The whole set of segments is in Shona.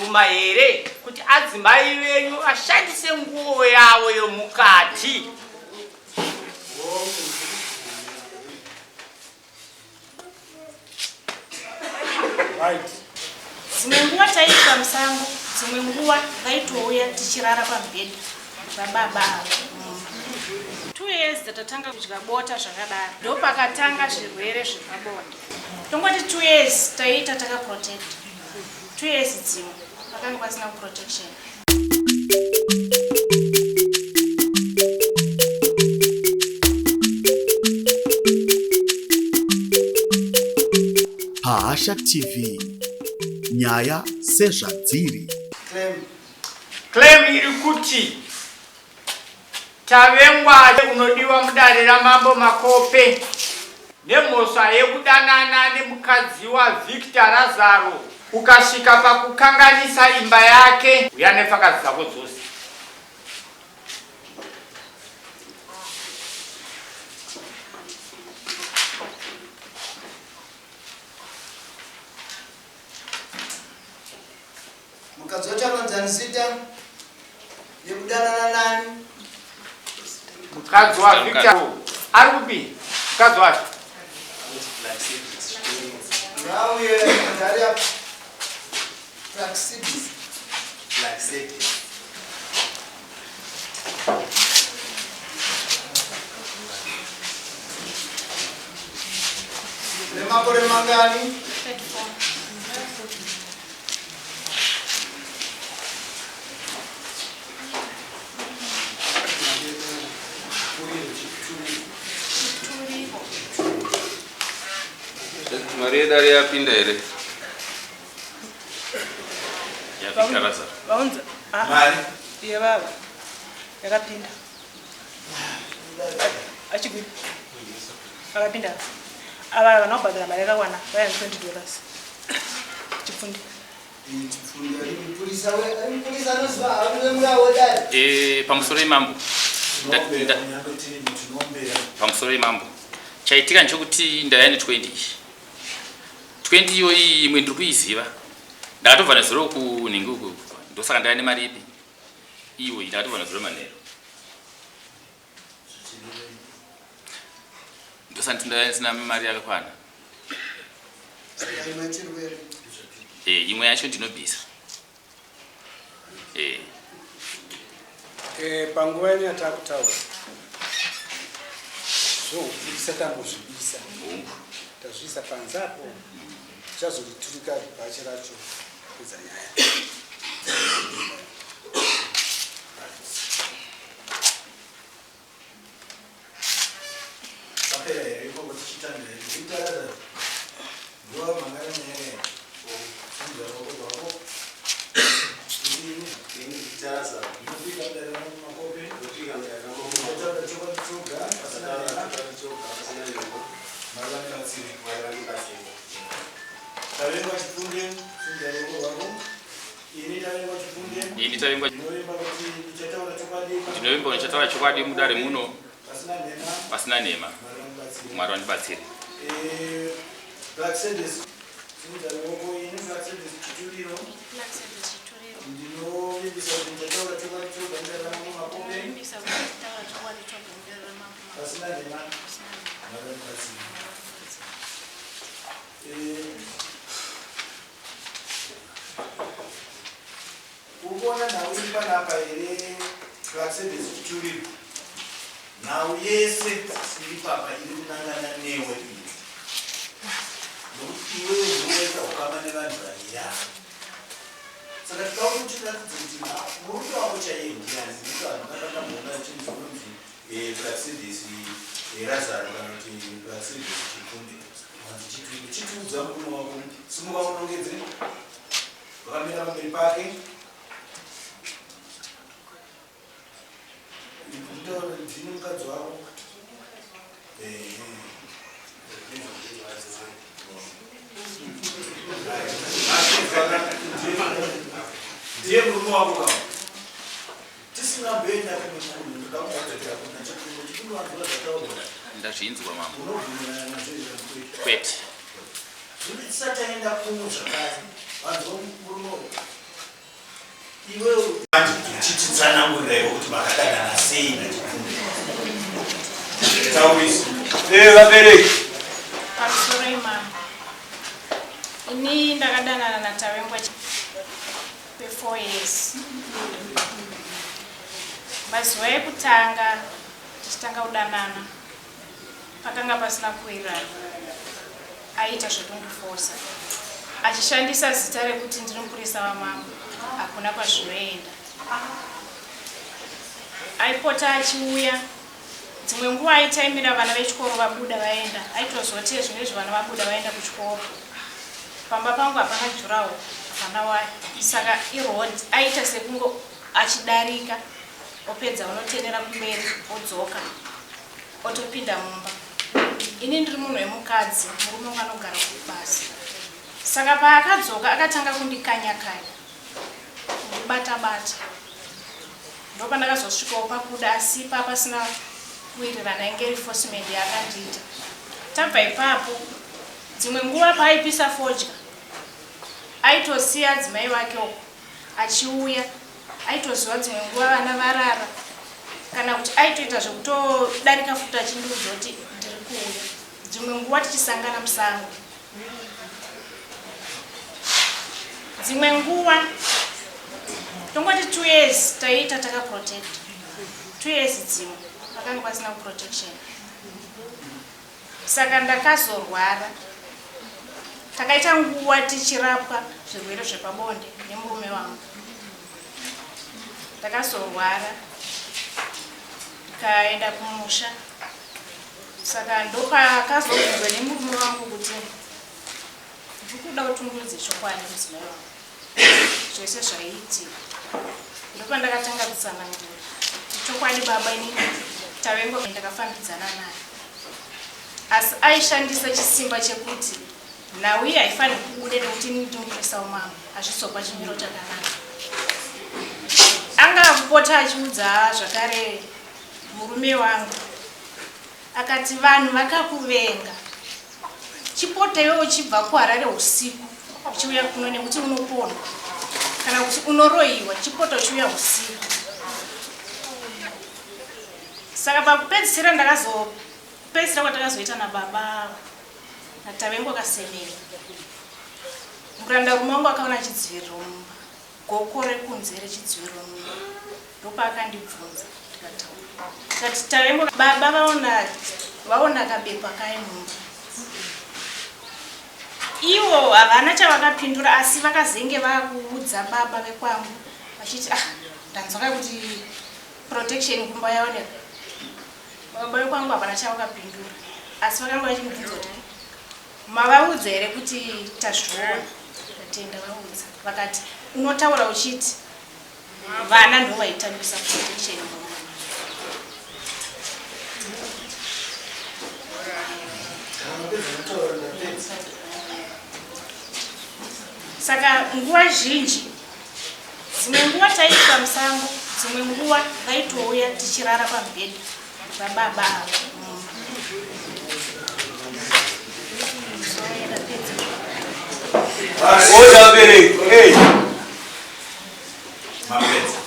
Munobvuma here kuti adzimai venyu vashandise nguo yavo yomukati? Right. Dzimwe nguva taiita musango, dzimwe nguva vaitouya tichirara pamubhedha vababa ava. 2 years dzatatanga kudya bota zvakadaro ndopakatanga zvirwere zvepabonde. Tongoti 2 years taiita takaprotect. 2 years dzimwe pakanga pasina protection. Pahasha TV, nyaya sezvadziri. Claim. Claim iri kuti Tavengwa unodiwa mudare raMambo Makope nemhosva yekudanana nemukadzi waVictor Razaro ukasvika pakukanganisa imba yake. Uya nefakazi dzako dzose. Mukadzi wacho anonzi ani zita yekudanana nani? Mukadzi waVictor ari kupi? Mukadzi wacho Ngauye ndari apa. Praxidis. Praxidis. Nemakore mangani? 34. Mari yedare yapinda here? Yapinda Lazaro. Vaunza. Ah. Mari. Yevava. Yakapinda. Achigwini. Akapinda. Ava havana kubhadhara mari yakakwana vaya 20 dollars. Chipfundi. Eh, pamusoro imambo. Pamusoro imambo. Chaitika nchokuti ndaya ne 20 ichi. 20 iyoyi imwe ndiri kuiziva. Ndakatobva nezuro kunhingi uku. Ndosaka ndaya nemari ipi? Iyoyi ndakatobva nezuro manheru. Ndosaka ndisina mari yakakwana. Eh, imwe yacho ndinobvisa. Eh. Eh, panguva ino yatakutaura zvokubudisa tambozvibisa tazviisa panze apo tichazoriturika bhachi racho kupedza nyaya. Tapera here ikoko tichitanga here? Victor Nguva mangana nyaya iyi. Simudza ruoko rwako. Ini Ini Victor Lazaro. Ndinopika mudare rangu makope. Ndinopika mudare rangu makope. Ndinotaura chokwadi choga pasina Ndinotaura nhema. chokwadi choga pasina nhema. Mwari vandibatsire. Mwari vandibatsire. Tavengwa Chipfunde, simudza ruoko rwako. Ini Tavengwa Chipfunde. Ini Tavengwa Ndinovimba kuti ndichataura chokwadi. Ndinovimba kuti ndichataura chokwadi mudare muno. Pasina nhema. Pasina nhema. Mwari vandibatsire. Mwari vandibatsire. Eh, Blacksedes. Simudza ruoko. Ini Blacksedes Chituriro. Blacksedes Chituriro. Ndinovimbisa kuti ndichataura chokwadi choga mudare ramambo Makope. Ndinovimbisa kuti ndichataura chokwadi choga mudare ramambo Makope. Pasina nhema. Pasina nhema. Mwari vandibatsire. Eh, Ukuona nhau iri panapa here Praxedes Chituriro? Nhau yese iri papa iri kunangana newe iwe. Nokuti iwewe ndiwe waita ukama nevanhu vaviri ava. Saka tinoda kuti utiratidze kuti murume wako chaiye ndiani nekuti vanhu vakamboona chinhu chinonzi eh, Praxedes eh, Razaro kana kuti Praxedes Chipfunde. Hanzi chitwinde chitiudza murume wako simuka unongedze wakamira pamberi pake nditaura ndini mukadzi wako ndiye murume wako kama tisina mboenda kumwe kunhu ndoda kumbodzokera kuna chikungu chikungu vanhu vazvataurwa Ndazvinzwa mambo. Unobvumirana nazvo here zvamukuita? Kwete. Zvino tisati taenda kumwe zvakare, vanzwa murume uyu. Iwewe chititsanangurirewo kuti makadanana sei naChipfunde. Taurisi. Eh, vabereki. Pamusoro imambo. Ini ndakadanana naTavengwa kwe4 years. Mazuva ekutanga tichitanga kudanana pakanga pasina kuwirirana. Aiita zvekundifosa achishandisa zita rekuti ndiri mupurisa wamambo, hakuna kwazvinoenda. Aipota achiuya dzimwe nguva aitaimira vana vechikoro vabuda vaenda, aitoziva kuti zvino izvi vana vabuda vaenda kuchikoro. Pamba pangu hapana jurawo, hapana waya, saka iroad aiita sekungo achidarika opedza unotenera kumberi odzoka otopinda mumba. Ini ndiri munhu wemukadzi, murume wangu anogara kubasa. Saka paakadzoka akatanga kundikanya-kanya, kundibata-bata. Ndopandakazosvikawo pakuda, asi pasina kuwirirana, inge reinforcement yaakandiita. Tabva ipapo, dzimwe nguva paaipisa fodya aitosiya adzimai vake uko achiuya, aitoziva dzimwe nguva vana varara, kana kuti aitoita zvekutodarika futi achindiudza kuti ndiri kuuya. Dzimwe nguva tichisangana musango, dzimwe nguva tongoti 2 years taiita takaprotect, 2 years dzimwe pakanga pasina protection. Saka ndakazorwara, takaita nguva tichirapwa zvirwere zvepabonde nemurume wangu. Ndakazorwara ndikaenda kumusha, saka ndopakazobvunzwa nemurume wangu kuti ndiri kuda kuti chokwadi mudzimai wangu zvese zvaiitika. Ndopandakatanga kutsanangura chokwadi, baba, inini Tavengwa ndakafambidzana naye, asi aishandisa chisimba chekuti nhau iyi haifaniri kubuda nekuti inini ndinopurisa umambo, hazvizopa chimiro chakanaka. Anga kupota achiudza zvakare murume wangu, akati vanhu vakakuvenga, chipota iwe uchibva kuHarare usiku uchiuya kuno nekuti unopona kana kuti unoroyiwa, chipota uchiuya usiku. Saka pakupedzisira ndakazopedzisira kwatakazoita nababa naTavengwa Kasemera, murandarume wangu akaona chidziviriro mumba, goko rekunze rechidziviriro mumba. Ndopaakandibvunza, ndikataura kati Tavengwa baba vaona kabepa kai mumba. Ivo havana chavakapindura, asi vakazenge vakuudza baba vekwangu vachiti, ah, ndanzwaka kuti protection kumba yaoneka. Baba vekwangu havana chavakapindura, asi vakanga vachimubvunza kuti mavaudza here kuti tazviona. Tatenda vaudza, vakati unotaura uchiti vana ndo vaitambisa protection mumba. Mapedza kutaura? Ndapedza. Saka nguva zhinji, dzimwe nguva taiita musango, dzimwe nguva vaitouya tichirara pamubhedha vababa ava mumba. So, ndapedza. Oda, vabereki. Hey. Mapedza?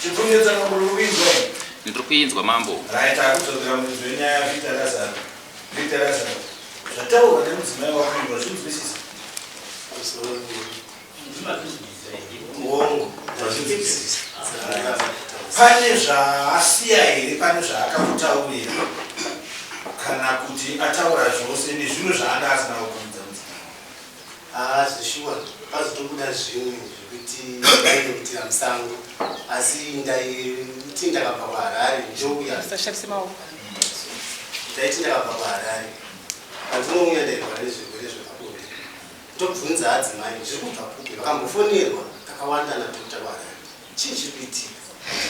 Chipfungedza muri kuinzwa here? Ndiri kuinzwa, mambo. Right, akudzokera muridzi wenyaya, Victor Lazaro. Victor Lazaro, zvataurwa nemudzimai wako wazvinzwisisa? Hongu, ndazvinzwisisa. Pane zvaasiya here? Pane zvaakakutaurira kana kuti ataura zvose nezvimwe zvaanga asina kukuudza mudzimai? Haa, zvishuwa pazotobuda zvimwe zvekuti ndainokutira musango, asi ndaiti ndakabva kuHarare ndouya. Usashandise maoko. Ndaiti ndakabva kuHarare, pandinouya ndairwara nezvirwere zvepabonde. Ndobvunza adzimai, zviri kubva kupi? Vakambofonerwa kakawanda nadoctor kuHarare, chii chiri kuitika?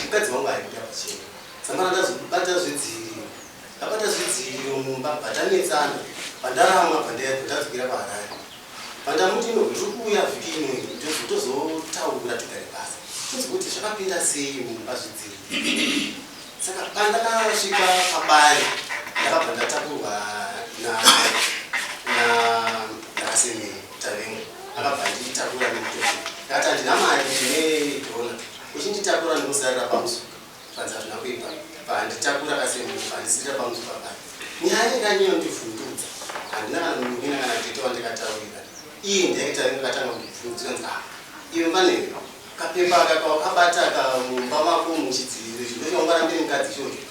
Mukadzi wangu ari kuda pachena dzamara ndazobata zvidziviriro, ndabata zvidziviriro mumba, bvatanetsana, bvandaramwa, bvandadzokera kuHarare. Pandamuti ino ndiri kuuya vhiki imweni, tozotaura tigare pasi, tinzwe kuti zvakapinda sei mumba zvidziviriro. Saka pandakasvika pabari, ndakabva ndatakurwa naKasemere Tavengo, akabva anditakura nemutoto. Ndakati handina mari ndine dhona uchinditakura ndinosarira pamusuka zvanzi hazvina kuipa panditakura kasemunhu pandisirira pamusuka paya. Nyaya yakanyanyondivhundudza handina kana munin'ina kana tete wandikataurira iye ndiye akatanga kundibvunza zvikanzi ah iwe mane kapepa aka kawakabata aka mumba mako muchidziviriro ichi ndochaungarambire mukadzi ichocho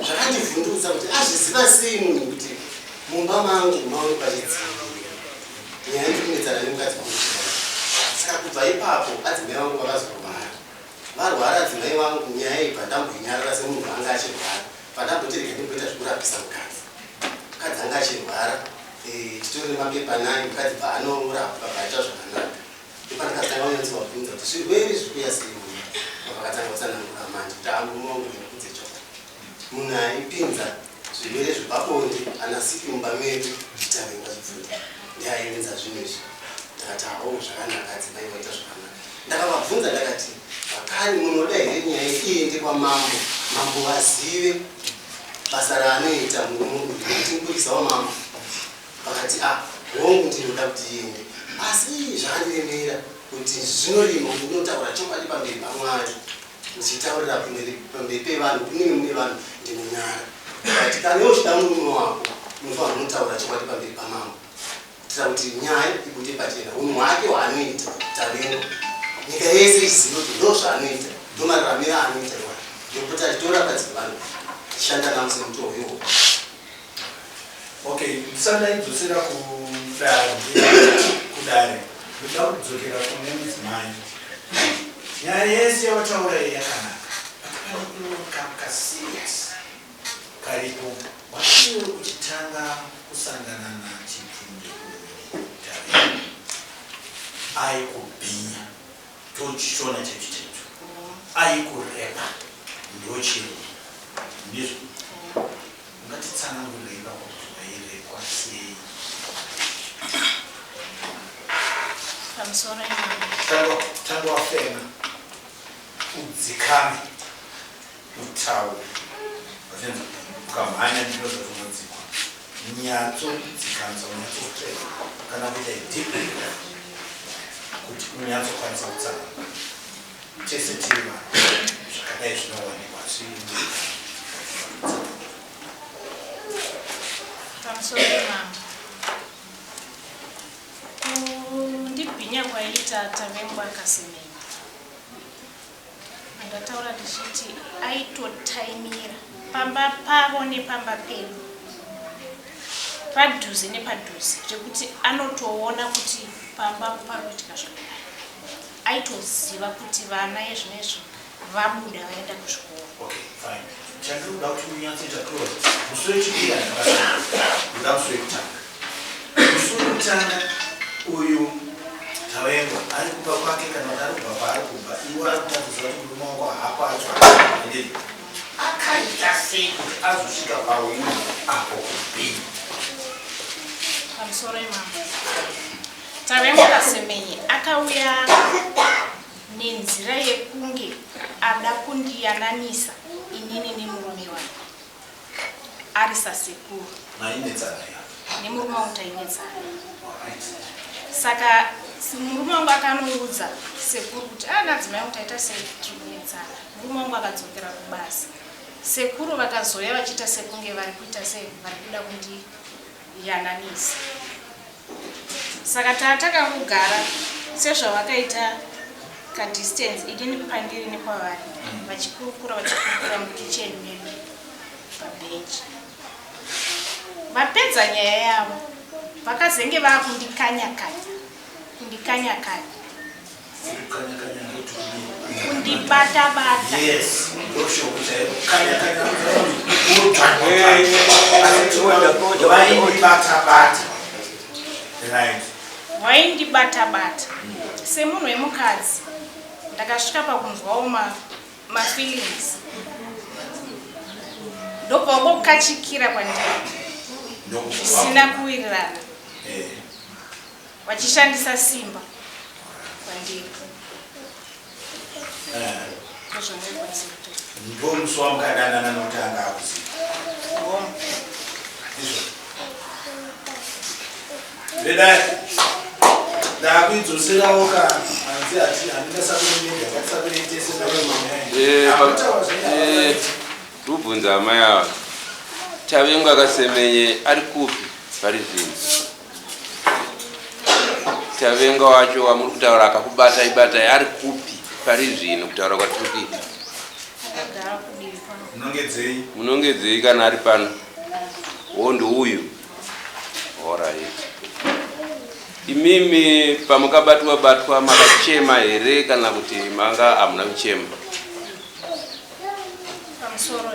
zvakandivhundutsa kuti azviziva sei munhu kuti mumba mangu maonekwa chidziviriro nyaya ndikunetsana nemukadzi wangu saka kubva ipapo adzimai vangu vakazorwara varwara adzimai vangu nyaya iyi bva ndamboinyarara semunhu anga achirwara bva ndamboti rega ndimboita zvekurapisa mukadzi mukadzi anga achirwara eh, titori nemapepa naye mukadzi bva anorapwa bvaita zvakanaka ndopandakatanga kunyatsovabvunza kuti zvirwere zviri kuya sei munhu vakatanga kutsanangura manje kuti amurume wangu ndinokudze chokwadi munhu aipinza zvirwere zvepabonde anasiki mumba medu chitavenga chibvunza ndiaiunza zvinhu izvi ndakati hawo zvakanaka adzimai vaita zvakanaka ndakavabvunza ndakati vakani munoda here nyaya iende kwamambo mambo vazive basa raanoita murume uyu nekuti mupurisa wamambo vakati a ah, hongu ndinoda kuti iende asi zvakandiremera kuti zvinorima kuti ndinotaura chokwadi pamberi pamwari ndichitaurira pamberi pevanhu kunenge mune vanhu ndinonyara but kana iwe uchida murume wako unofanira kunotaura chokwadi pamberi pamambo kuitira kuti nyaya ibude pachena unhu hwake hwaanoita tavengo nyika yese izive kuti ndo zvaanoita ndo mararamiro aanoita iwaya nekuti achitorapa dzimwe vanhu tichishanda navo semutoo iwowo Okay, ndisati ndaidzosera kudare kudare ndoda kudzokera kune mudzimai. Nyaya yese yawataura iyi yakanaka but pane kaserious karipo watiwe uchitanga kusangana nachipfunde uyu Tavera aikubhinya tochishona chetu chetu aikurepa ndochirungu ndizvo Ungatitsanangurire ipapo kuti wairekwa sei? Pamusoro imambo. Tanga tanga wafema udzikame utaure. Wazvinzwa? Ukamhanya ndinozva unodzikwa. Nyatso dzikamisa unyatsofema kana kuita deep breath kuti unyatsokwanisa kutsanangura. Tese tiri vanhu zvakadai zvinowanikwa asi Pamusoro pemambo. Kundibhinya kwaiita Tavengwa Kasemeni. Ndataura ndichiti aitotaimira pamba pavo nepamba pedu padhuze nepadhuze zvekuti anotoona kuti pamba pari kuitika zvakadai. Aitoziva kuti vana yezvinezvi vabuda vaenda kuzvikoro. Okay, fine. Chandiri kuda kuti unyatsoita close. Musi wechipiri handina ndoda musi wekutanga. Musi wekutanga uyu Tavengwa ari kumba kwake kana kuti ari kubva kwaari kubva iwe ari kutadza kuti murume wako haako acho handidi. Akaita sei kuti azosvika pauri apo kubhinya? Pamusoro imambo. Tavengwa Kasemenye akauya nenzira yekunge ada kundiyananisa inini nemurume wake ari sasekuru. Mainetsana here? Nemurume wangu tainetsana. Saka murume wangu akanoudza sekuru kuti ah nadzimai wangu taita sei tiri kunetsana. Murume wangu akadzokera kubasa. Sekuru vakazouya vachiita sekunge vari kuita sei vari kuda kundiyananisa. Saka taa takangogara sezvavakaita kadistance inini pandiri nekwavari vachikurukura vachikurukura mukitchen medu pabhenji. Vapedza nyaya yavo vakazenge vakundikanya-kanya kundikanya-kanya kundibata-bata. Yes, ndoshoko chaiko. Kanya kanya vaindibata-bata. Right. Vaindibata-bata. Semunhu wemukadzi ndakasvika pakunzwawo ma mafeelings ndobva wangokachikira kwandiri zvisina kuwirirana Eh. vachishandisa simba kwandiri ndozvandinokwanisa kutaura Ndomusi wamukadanana nokuti anga akuziva. Ndizvo. Vedai. Ndakuidzoserawo ka hanzi. Eh, eh, ndikubvunza amai ava Tavengwa Kasemenye ari kupi pari zvino? Tavengwa wacho wamuri kutaura akakubatai batai ari kupi pari zvino kutaura kwatiri kuita? Munongedzei. Munongedzei kana ari pano? Wo ndouyu. Alright. Imimi pamukabatwa batwa makachema here kana kuti manga hamuna kuchema? Pamusoro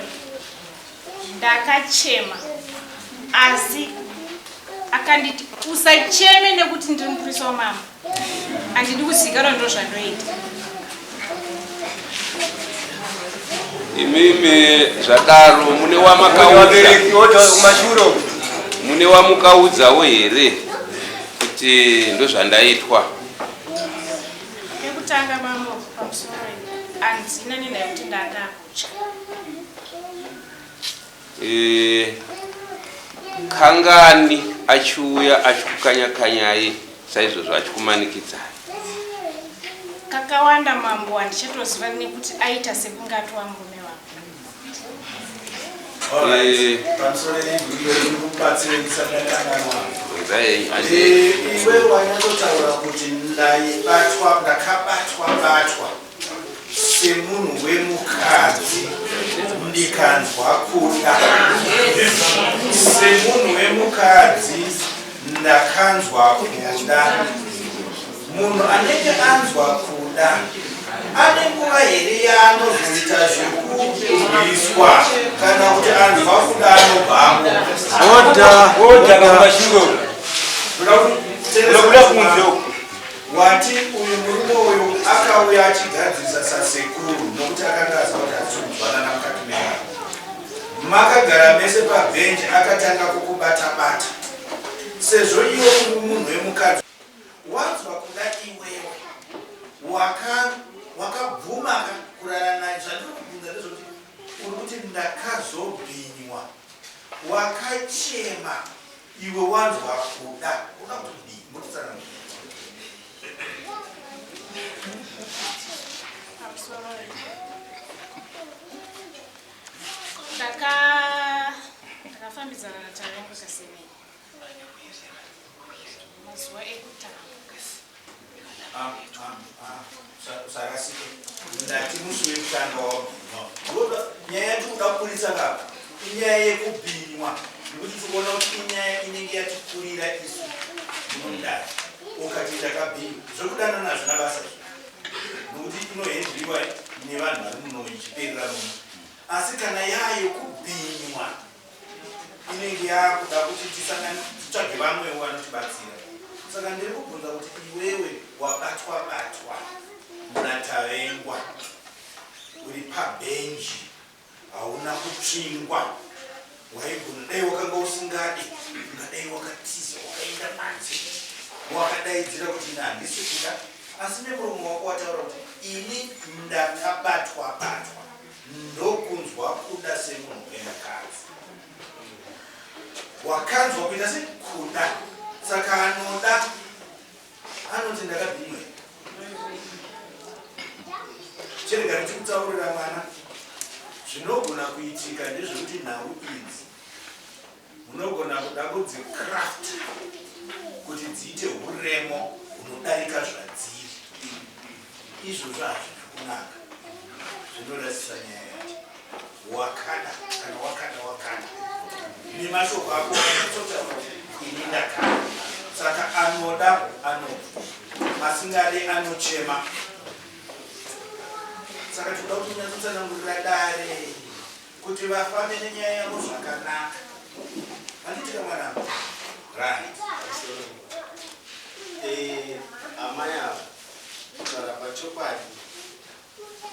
ndakachema asi akanditi usacheme nekuti ndiri mupurisa wamama handidi kuzikanwa ndo zvandoita. Imimi zvadaro mune wamakaudza mune wamukaudzawo here kuti ndozvandaitwa? Pekutanga mambo pamusoro handina nenhaya yekuti ndandakutya. Eh, kangani achiuya achikukanyakanyai saizvozvo achikumanikidzai? Kakawanda mambo, handichatoziva nekuti aita sekunge atova murume wangu. Eh. Pamusoro ndikubatsire ndisakanganwa. Bvunzai, Iwe wanyatsotaura kuti ndaibatwa, ndakabatwa batwa semunhu wemukadzi ndikanzwa kuda. Semunhu wemukadzi ndakanzwa kuda. Munhu anenge anzwa kuda ane nguva here yaanozoita zvekurwiswa kana kuti anzwa kuda anobvamo? Order, order, kumashure uko. Unobuda kunze uko. Wati uyu murume uyu akauya achigadzirisa sasekuru nokuti akanga aziva kuti hatisi kunzwanana mukati mevanhu. Makagara mese pabhenji akatanga kukubata-bata. Sezvo iwe uri munhu wemukadzi wanzwa kuda iwewe waka wakabvuma ka kurara naye. Zvandiri kubvunza ndezvekuti uri kuti ndakazobhinywa wakachema iwe wanzwa kuda unoda kuti kudii mbotitsanangurira. Pamusoro ndaka ndakafambidzana naTavengo Kasemeni mazuva ekutanga. Usarasike, ndati musi wekutanga wabhinywa. Ndoda nyaya yatiri kuda kuburitsa kapa inyaya yekubhinywa, nekuti tiri kuona kuti inyaya inenge yatikurira isu munodai. Ukati ndakabhinywa, zvekudanana hazvina basa izvi, nokuti inohendliwa nevanhu vari muno ichiperera muno. Asi kana yaayekubhinywa inenge yakuda kuti tisangane titsvage vamwewo vanotibatsira. Saka ndiri kubvunza kuti iwewe wabatwa batwa naTavengwa uri pabhenji hauna kutsvingwa, waigona dai wakanga usingade ungadai wakatiza wakaenda panze wakadaidzira kuti ini handisi kuda, asi nemuromo wako wataura kuti ini ndakabatwa batwa ndokunzwa kuda semunhu wemukadzi. Wakanzwa kuita se kuda, saka anoda anoti ndakabhinywa here? Chirega ndichikutaurira mwana, zvinogona kuitika ndezvekuti nhau idzi munogona kuda kudzicraft kuti dziite huremo hunodarika zvadziri. Izvozvo hazvina kunaka, zvinorasisa nyaya yacho. Wakada kana wakada wakada nemashoko ako wakanyatsotaura kuti ini ndakada. Saka anoda anobva, asingade anochema. Saka tinoda kuti unyatsotsanangurira dare kuti vafambe nenyaya yavo zvakanaka. Handitika mwanangu? Right. Eh, amai ava kutaura pachokwadi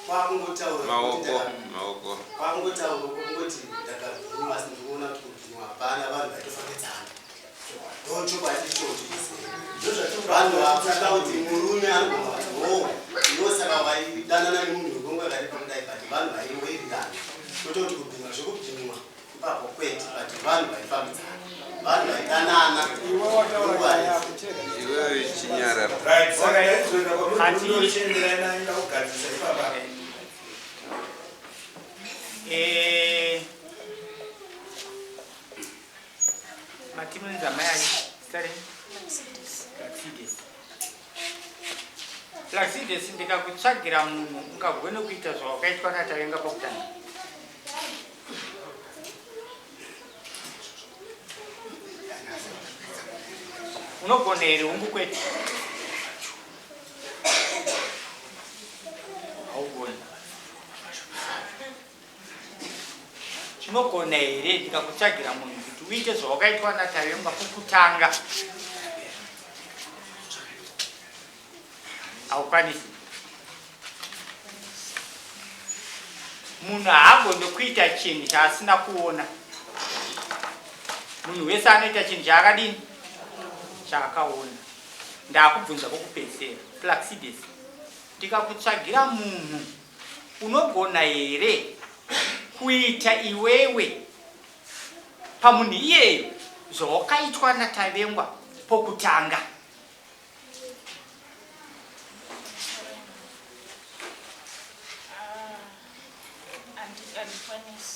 kwakungotaura Maoko, maoko. Kwakungotaura kungoti ndakabvuma, asi ndikuona kuti kubvuma hapana, vanhu vaitofambidzana. Ndochokwadi ichocho. Vanhu vakuda kuti murume anogona kuti ho ndosaka vaidanana nemunhu wekongo akaripa kudai, but vanhu vaiwirirana, kwete kuti kubvuma zvekubvumwa ipapo kwete, but vanhu vaifambidzana, vanhu vaidanana. Iwewe chinyarara. Right, saka ndaizoenda kwamuri kuti unochienderai nayo, ndakugadzirisa ipapa. Eh, mati munonzi amai ani zita renyu? Plaxides. Plaxides, ndikakutsvagira munhu ungagone kuita zvawakaitwa naTavenga pakutanga? Unogona here? Hungu, kwete? Haugoni. Chinogona here ndikakutsvagira munhu kuti uite zvawakaitwa naTavengwa pokutanga? Haukwanisi. Munhu haagone kuita chinhu chaasina kuona. Munhu wese anoita chinhu chaakadini? Chaakaona. Ndakubvunza kwokupedzisira, Plaxides, ndikakutsvagira munhu unogona here kuita iwewe pamunhu iyeyo zvawakaitwa naTavengwa pokutanga?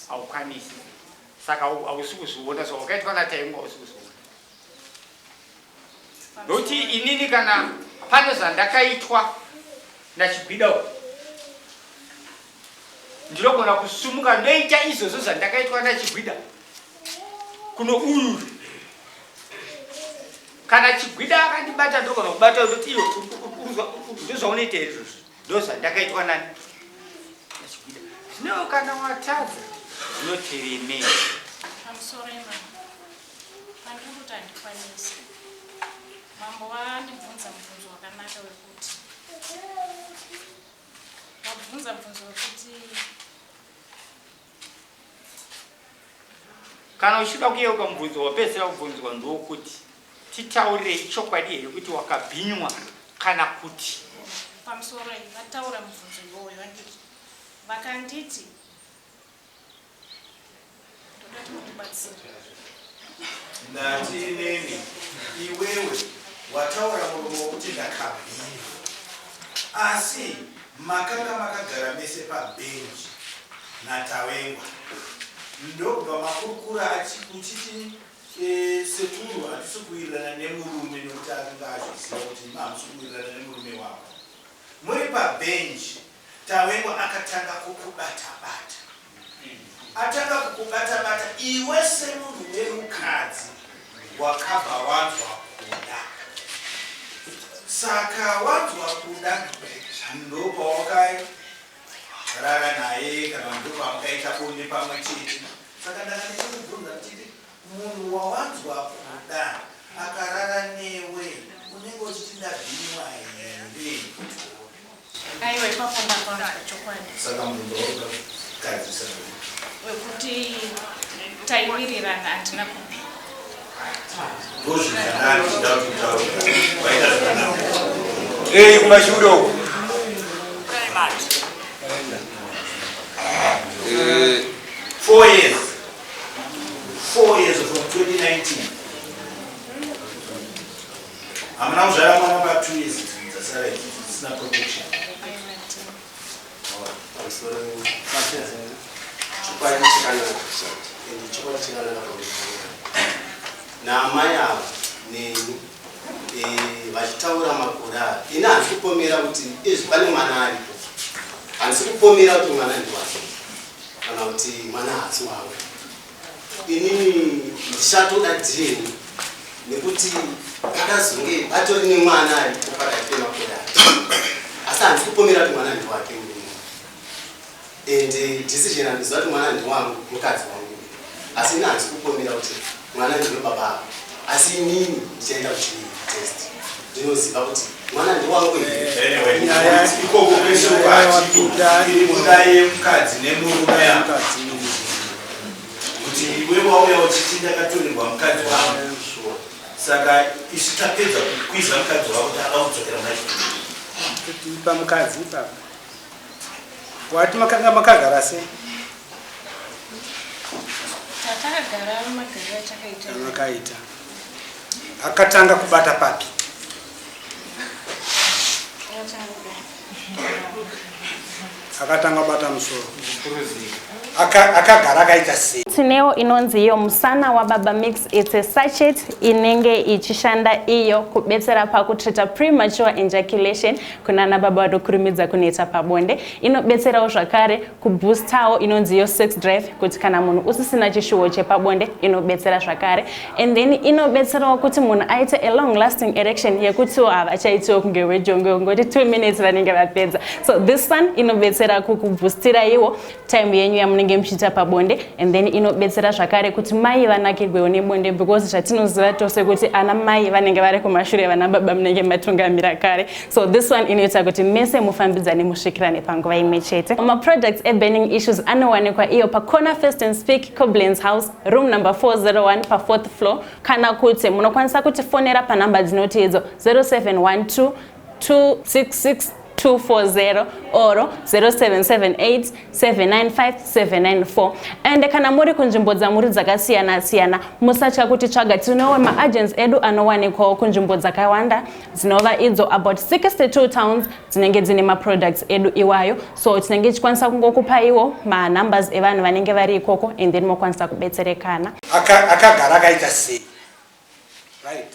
Haukwanisi. Saka hausi kuzviona zvawakaitwa naTavengwa, hausi kuzviona. Nokuti inini kana pane zvandakaitwa naChigwida uku, ndinogona kusumuka ndoita izvozvo zvandakaitwa naChigwida kuno uyu. Kana Chigwida akandibata, ndinogona kubata ndoti iyo ndozvaunoita here izvozvo, ndozvandakaitwa nani naChigwida. Zvino kana watadza zvinoteremei? Pamusoro imama, pandiri kuti handikwanisi. Mambo vandibvunza mubvunzo wakanaka wekuti vabvunza mubvunzo wekuti Kana uchida kuyeuka mubvunzo wapedzisira kubvunzwa ndowokuti, titaurirei chokwadi here kuti wakabhinywa kana kuti? Pamusoro vataura mubvunzo iwoyo vanditi vakanditi ndoda kuti mundibatsire. Ndati inini iwewe wataura muromo wokuti ndakabhinywa, asi makanga makagara mese pabhenji naTawengwa ndokubva makurukura uchiti e, sekuru hatisi kuwirirana nemurume nekuti akanga azviziva kuti imi hamusi kuwirirana nemurume wako. Muri pabhenji Tawengwa akatanga kukubata-bata. Atanga kukubata-bata iwe semunhu wemukadzi wakabva wanzwa kuda. Saka wanzwa kuda ndopawakarara naye kana ndopamukaita bonde pamwe chete. Saka ndanga ndichikubvunza ndichiti munhu wawanzwa kuda akarara newe unenge uchiti ndabhinywa here? Aiwa, ipapo ndapanzwa chokwadi. Saka mubvunzo wauri kugadzirisa wekuti taiwirirana handina kupi. Ndozvizvanani chida kuti utaure waita zvakanaka. Ei, kumashure uko. 4 years, 4 years from 2019 hamuna kuzvara mwana pa 2 years dzasara idzi dzisina protection. Pamusoro, chokwadi chakanaka ende chokwadi chakanaka pamberi naamai ava neni vachitaura makore aya. Ini handisi kupomera kuti izvi pane mwana aripo, handisi kupomera kuti mwana ndiwake kana kuti mwana haasi wavo. Inini ndichatoda DNA nekuti pakazonge patori nemwana aripo pakati pemakore aya, asi handisi kupomera kuti mwana ndiwake murume. And decision handiziva kuti mwana ndiwangu, mukadzi wangu, asi ini handisi kupomera kuti mwana ndiwe baba avo. Asi inini ndichaenda kuDNA test, ndinoziva kuti mwana ndiwangu here. Anyway, ikoko kwese uko iri munda yemukadzi nemurume apa, kuti iwe wauya uchiti ndakatorerwa mukadzi wangu, saka isu tapedza kukwiza mukadzi wako kuti ada kudzokera muna chipiri. Pamukadzi ipapa wati makanga makagara sei? Tatakagara magariro atakaita. Makaita akatanga kubata papi? Akatanga kudai. Akatanga kubata musoro. Akagara akaita sei? Tinewo inonzi iyo musana wababa mix it's a sachet inenge ichishanda iyo kubetsera pakutrita premature ejaculation kunana baba vanokurumidza kuneta pabonde. Inobetserawo zvakare kuboostawo inonzi iyo sex drive kuti kana munhu usisina chishuwo chepabonde inobetsera zvakare. And then inobetserawo kuti munhu aite a long lasting erection yekutiwo havachaitiwo kunge wejongwe ngoti 2 minutes vanenge vapedza. So this one inobetsera kukubhoostira iwo time yenyu yamunenge muchiita pabonde and then inobetsera zvakare kuti mai vanakirwewo nebonde because zvatinoziva tose kuti ana mai vanenge vari kumashure vana baba munenge matungamira kare. So this one inoita kuti mese mufambidzane musvikirane panguva imwe chete. Maproducts eburning issues anowanikwa iyo pacorner First and Speak, Koblenz House, room number 401 pafourth floor, kana kuti munokwanisa kutifonera panhamba dzinoti idzo 0712 266 240 or 0778 795 794. And kana muri kunzvimbo dzamuri dzakasiyana siyana, musatya kuti tsvaga, tinewo maagents edu anowanikwawo kunzvimbo dzakawanda dzinova idzo about 62 towns dzinenge dzine maproducts edu iwayo. So tinenge tichikwanisa kungokupaiwo manumbers evanhu vanenge vari ikoko and then mokwanisa kubetserekana. Akagara akaita sei? Right.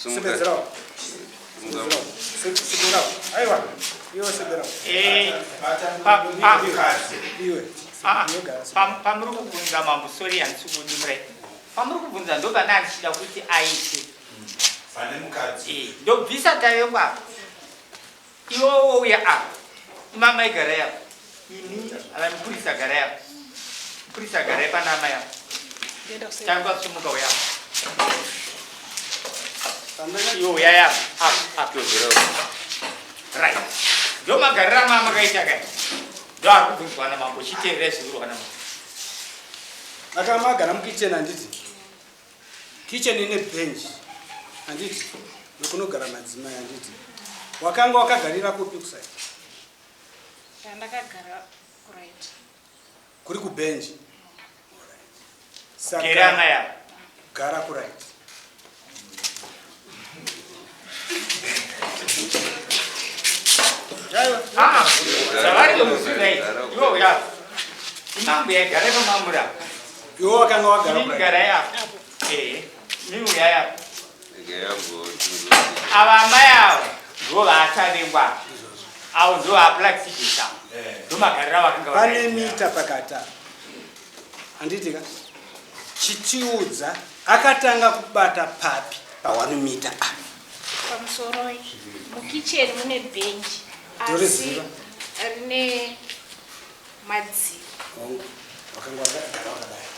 Sebenzerawo. Sebenzerawo. Aiwa. Iwe sebenzerawo. Iwe. Pamuri kubvunza mambo, sorry handisi kudimurai. Pamuri kubvunza ndopane andichida kuti aite. Pane mukadzi. Ndobvisa tavengwa apa. Iwe wouya apa. Mama igarai apa. Ini ala mupurisa garai apa. Mupurisa garai pana amai apa. Tangwa sumuka uya apa. Iwe uya apa. Apa apa. Right. Ndo magariro amama makaita kai. Ndo ari kubvunzwa namambo chiteerera zvikuru kana mambo. Akamagara mukitchen handiti? Kitchen ine bench handiti? Nokunogara madzimai handiti? Wakanga wakagarira kupi kuside? Ndakagara kuright. Kuri kubench. Saka Gere amai apa. Gara kuright. Ah, zvavari right. Iwe uya. Imambo yaigara pamamura. Iwe wakanga wagara Inini garai apa. Inini uyai apa. Ava amai ava ndo vaachavengwa. Avo ndo vaaplaxidisa. Ndo magariro avakanga Pane vakaita. mita pakati apa. Handiti ka? Chitiudza akatanga kubata papi pa 1 mita apa. Pamusoroi mukicheni mune bhenji asi Ndoriziva. rine madziro. Hongu. Wakanga wakagara wakadai.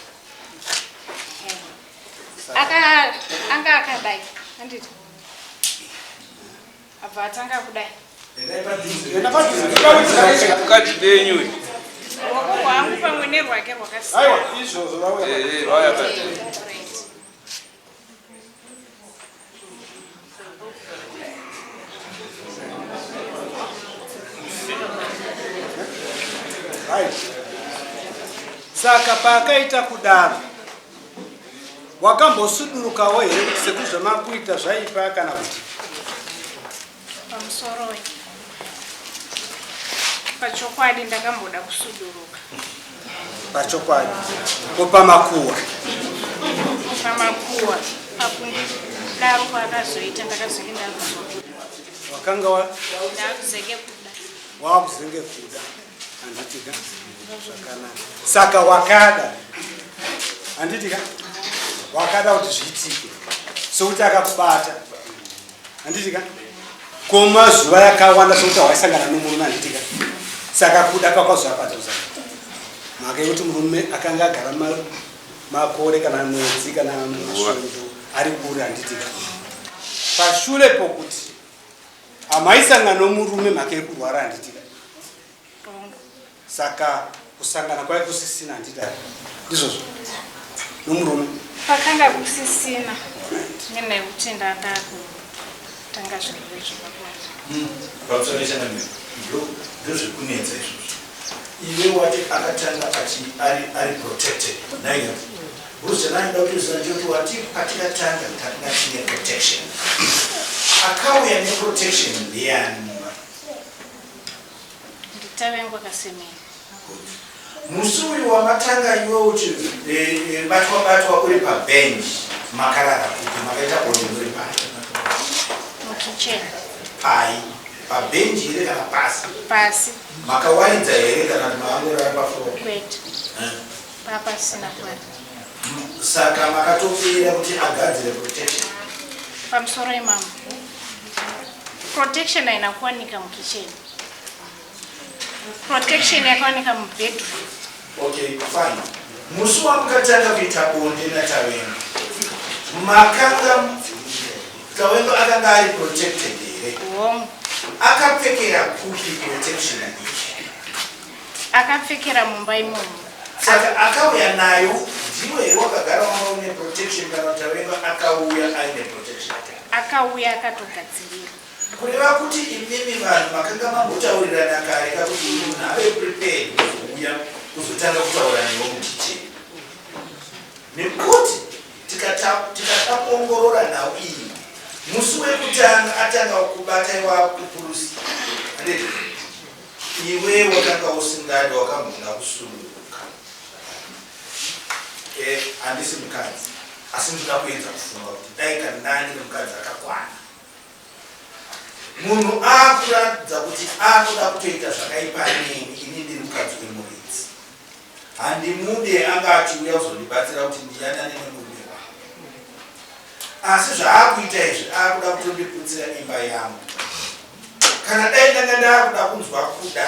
Aka anga akadai handiti abva atanga kudai. Enda padhuze. Mukadzi benyu uyu. Ruoko rwangu pamwe nerwake rwakasiyana. Aiwa, izvozvo vauya. Vauya padhuze. Right. Right. Saka paakaita kudaro wakambosudurukawo here kuti sekuzvamakuita zvaipa kana kuti? Pamusoroi pachokwadi ndakamboda kusuduruka. Pachokwadi ko pamakuwa? Pamakuwa pakundidaro kwaakazoita ndakazenge ndakuzobuda. Wakanga ndakuzenge kuda. Wakuzenge kuda handitika zvakanaka. Saka wakada handitika wakada kuti zviitike sokuti akakubata handitika komazuva yakawanda sokuti hawaisangana nomurume handitika. Saka kuda kwakazoapadzoza mhaka yekuti murume akanga agara makore kana mwedzi kana masvondo ari kure handitika. Pashure pokuti hamaisangana nomurume mhaka yekurwara handitika. Saka kusangana kwaive kusisina handiti? Ndizvozvo nomurume pakanga kusisina nenyaya yekuti ndandakutanga zvirwere zvepabonde. Pamusoro changamire, ndozvekunetsa izvozvo. Iwe wati akatanga achi ari protected naiye. Bruce chanaida kutoziva ndechekuti wati patikatanga takanga tine protection. Akauya neprotection ndiyani mumba? NdiTavengwa Kasemeni. Musi uyu wamatanga iwe uchibatwa eh, batwa uri pabench makarara kupi makaita bonde muri pai? Mukitchen. Pai? Pabench here kana pasi? Pasi. Makawaridza here kana kuti makangorara pafloor? Kwete. Eh. Papasina kuwaridza. Saka makatopera kuti agadzire protection? Pamusoro imamo. Protection haina kuwanika mukitchen. Protection yakawanika mubedroom. Okay, fine. Musi wamukatanga kuita bonde naTawenga, makanga Tawenga akanga ari protected here? Hongu. Akapfekera kupi protection iyi? Akapfekera mumba imomo. Saka akauya nayo ndiwe here wakagara wanga une protection kana Tawenga akauya aine protection? Akauya akatogadzirira. Kureva kuti imimi vanhu makanga mambotaurirana kare ka kuti uyu munhu ave prepared kuzouya kuzotanga kutaura newe mukitchen. Nekuti tikada kuongorora nhau iyi musi wekutanga atanga kubata iwe wakupurusi handiti iwe wakanga usingadi wakamboda kusununguka. Eh, handisi mukadzi asi ndinoda kuedza kufunga kuti dai kana ndanga mukadzi akakwana Munhu akuratidza kuti akuda kutoita zvakaipa neni ini ndiri mukadzi wemuridzi. Handimude anga achiuya kuzondibatsira kuti ndiyanane nemurume wangu. Asi zvaakuita izvi akuda kutondiputsira imba yangu. Kana dai ndanga ndakuda kunzwa kuda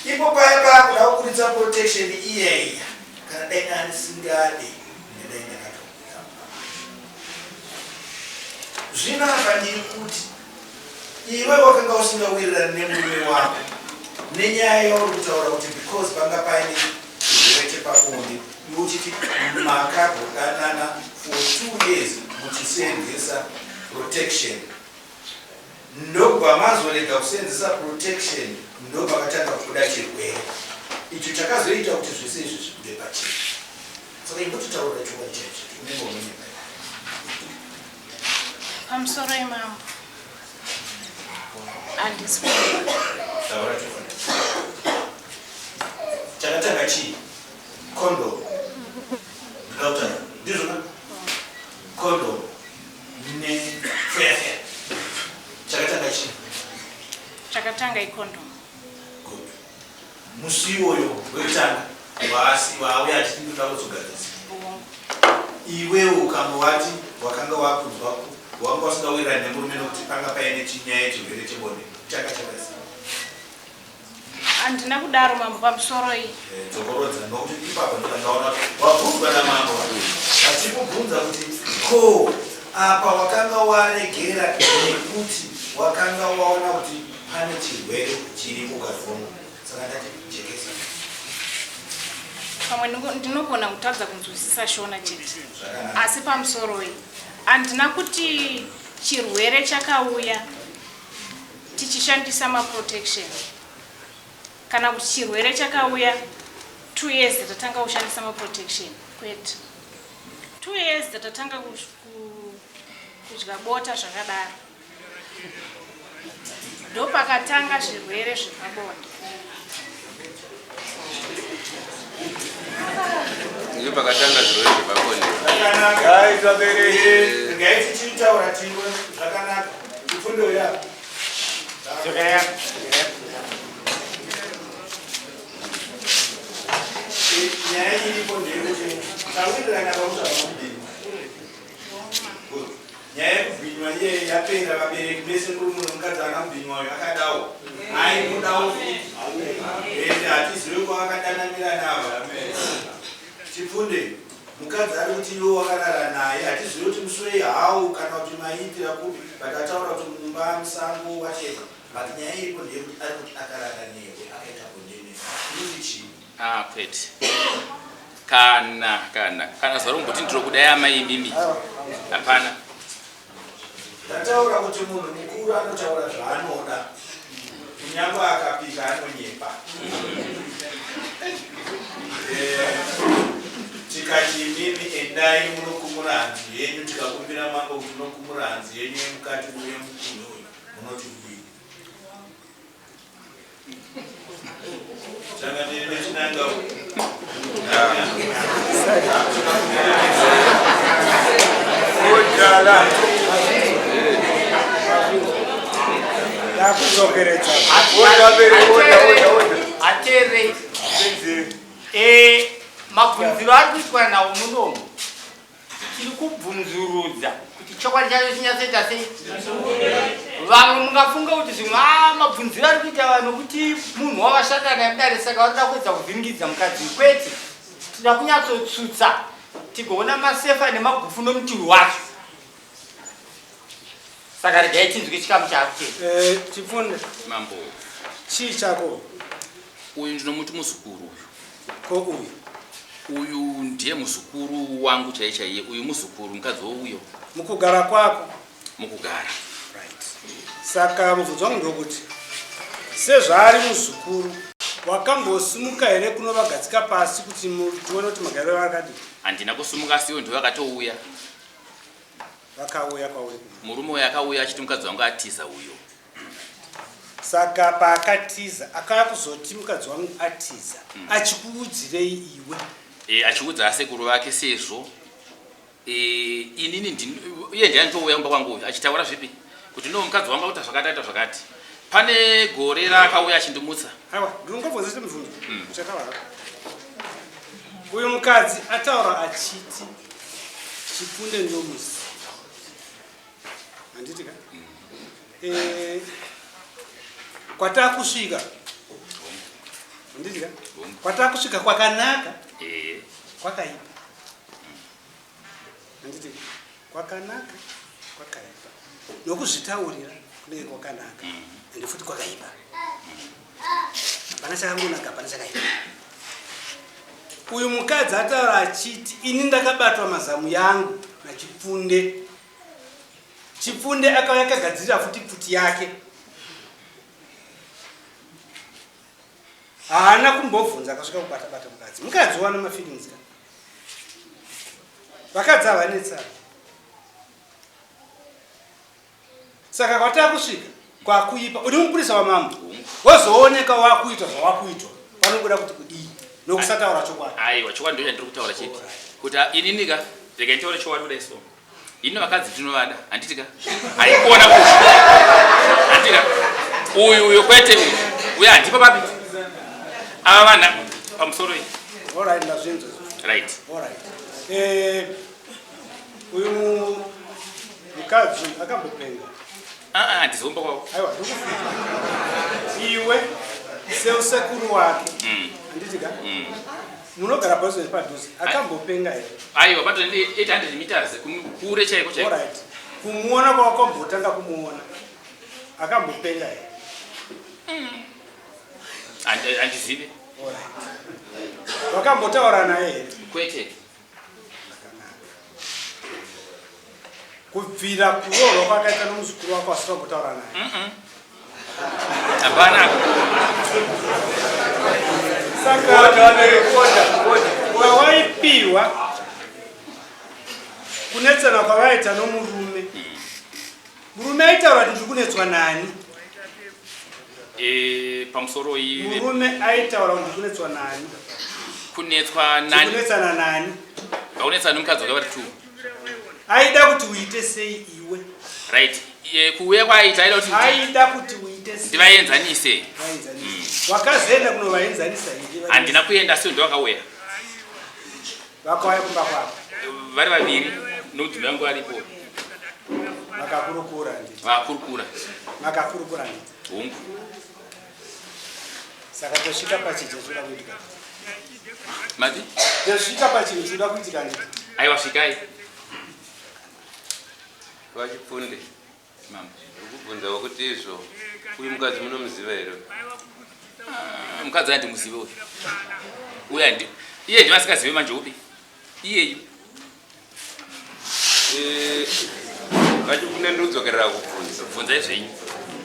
ipo paya paakuda kuburitsa protection iyeya kana dai ndandisingade ndadai ndakato Zvino apa ndiri kuti iwe wakanga usingawirirani nemurume wako nenyaya yauri kutaura kuti because panga paine chirwere chepabonde iwe uchiti makagodanana for two years muchiseenzesa protection ndobva mazorega kuseenzesa protection ndopakatanga kubuda chirwere icho chakazoita kuti zvese izvi zvibude pachena. Saka imbototaura chokwadi chaicho unenge unonyepa. Pamusoro imambo. Handisi taura chokwadi. Chakatanga chii? Condom. Ndikutaura. Ndizvo ka? Condom ne fair fair. Chakatanga chii? Chakatanga icondom. Good. Musi iwoyo wekutanga waauya achiti ndoda kuzogadzirisa iwewe ukamuvati wakanga wakunzwa wanga usingawirirani nemurume nokuti panga paine chinyaya yechirwere chebonde changa chakasi handina kudaro mambo pamusoro iyi eh, dzokorodza nokuti ipapo ndokandaona wabvunzwa namambo vachikubvunza kuti ko apa wakanga waregera nekuti wakanga waona kuti Pane chirwere chiriko kazongo saka ndati jekesa. Pamwe ndinogona kutadza kunzwisisa Shona chete asi pamusoroi handina kuti chirwere chakauya tichishandisa maprotection kana kuti chirwere chakauya two years tatanga kushandisa maprotection kwete two years tatatanga kudya bota zvakadaro Ndopakatanga zvirwere zvepabonde. Ndipo pakatanga zvirwere zvepabonde. Zvakanaka. Regai tichitaura tiwe zvakanaka. Ipfundo yako. Nyaya iripo ndeyekuti tawirirana pamusana pokudini. Nyaya yekubhinywa iye yapera vabereki vese murume nemukadzi akamubhinywa uyu akadawo aimudawo futi ende hatizive kwavakadananira navo chipfunde mukadzi ari kuti iwe wakarara naye hatizive kuti muswei how kana kuti maiitira kupi but ataura kuti mumba musango whatever but nyaya iripo ndeyekuti ari kuti akarara newe akaita bonde newe inoti chii Ah, kwete. Kana kana kana zuva rokumboti ndiro amai imimi. Hapana. Ndataura kuti munhu mukuru anotaura zvaanoda. Kunyangwe akapika anonyepa. Eh, tikati imimi endai munokumura hanzu yenyu tikakumbira mambo kuti munokumura hanzu yenyu yemukati uye mukuru uyu munoti kudii? Ateerei. Eh, mabvunziro ari kuitwa nawo munomu tiri kubvunzurudza kuti chokwadi chacho chinyatsoita sei. Vamwe mungafunga kuti zvimwe ah, mabvunziro ari kuita vanhu kuti munhu wavashanda naye mudare saka vanoda kuedza kuvhiringidza mukadzi. Kwete, tinoda kunyatsotsutsa tigoona masefa nemagufu nomuturu wacho. Saka regai tinzwe chikamu chaakutenda. Eh, Chipfunde. Mambo. Chii chako? Uyu ndinomuti muzukuru uyu. Ko uyu? Uyu ndiye muzukuru wangu chaiye chaiye. Uyu muzukuru mukadzi wouyo. Mukugara kwako? Mukugara. Right. Saka mubvunzo wangu ndokuti sezvaari muzukuru wakambosimuka here kunovagadzika pasi kuti tione kuti magariro akadii? Handina kusumuka asiwo ndivo vakatouya. Vakauya kwauri? Murume uyo akauya achiti mukadzi wangu atiza uyo. Saka paakatiza akauya kuzoti mukadzi wangu atiza mm. Achikuudzirei iwe? E, achiudza asekuru vake sezvo e, inini iye ndiye anotouya kumba kwangu uyu achitaura zvipi kuti no mukadzi wangu akuita zvakati aita zvakati. Pane gore raakauya achindimutsa. Aiwa, ndinongobvunza chete mubvunzo. Uchataura. Uyu mukadzi ataura achiti Chipfunde ndomusi. Handiti ka? Eh, kwatakusvika. Handiti ka? Kwatakusvika kwakanaka. Eh. Kwakaipa. Handiti kwakanaka kwakaipa. Nokuzvitaurira kunenge kwakanaka. Ende futi kwakaipa. Hapana chakangonaka, hapana chakaipa. Uyu mukadzi ataura achiti ini ndakabatwa mazamu yangu naChipfunde. Chipfunde akauya akagadzirira futi pfuti yake. Haana kumbobvunza akasvika kubata bata mukadzi. Mukadzi wana mafeelings ka. Vakadzi havanetsana. Saka kwatakusvika kwakuipa uri mupurisa wamambo wozooneka wakuitwa zvawakuitwa panobuda kuti kudii nokusataura chokwadi. Aiwa, chokwadi ndo chandiri kutaura chete kuti inini ka rega nditaure chokwadi kudai so ini vakadzi tinovada handiti ka haikuona kuti handiti ka uyu uyo kwete uyu uyo handipo papi ava vana pamusoro iyi. Alright, ndazvinzwa. Right. Alright. Eh, uyu mukadzi akambopenga. Ah, ah, handizomba kwavo. Aiwa, ndikufunga. Iwe seusekuru wake. Handiti ka? Munogara padhuze padhuze. Akambopenga here? Aiwa, pato 800 meters kure chaiko chaiko. Alright. Kumuona kwawakambotanga kumuona. Akambopenga here? Handizivi. Alright. Wakambotaura naye here? Kwete. Kubvira kuroorwa kwakaita nomuzukuru wako asina kumbotaura naye. Hapana. Saka pawaipiwa kunetsana kwavaita nomurume, murume aitaura kuti ndiri kunetswa nani? E, pamusoro iyi Murume aitaura kuti ndiri kunetswa nani? Kunetswa nani? Kunetsana nani? Vakunetsana nomukadzi wake vari two. Aida kuti uite sei iwe? Right. E, kuuya kwaaita aida kuti Aida kuti uite sei? Ndivaenzanise. Vaenzanise. Wakazoenda kunovaenzanisa here? Handina kuenda, asi ndovakauya. Vakauya kumba kwako? Vari vaviri nomudzimai wangu aripo. Makakurukura nditi? Vakurukura. Makakurukura nditi? Hongu. Saka tosvika pachinhu chinoda kuitika. Mati? Tosvika pachinhu chinoda kuitika nditi? Aiwa, svikai. VaChipfunde, Mambo. Ndiri kubvunzawo kuti izvo uyu mukadzi munomuziva here? Ah, mukadzi handimuzive uyu. Uyu handi. Iye ndiye asingazive manje upi? Iyeyu. Eh, VaChipfunde, ndiri kudzokerera kubvunza. Bvunzai zvenyu.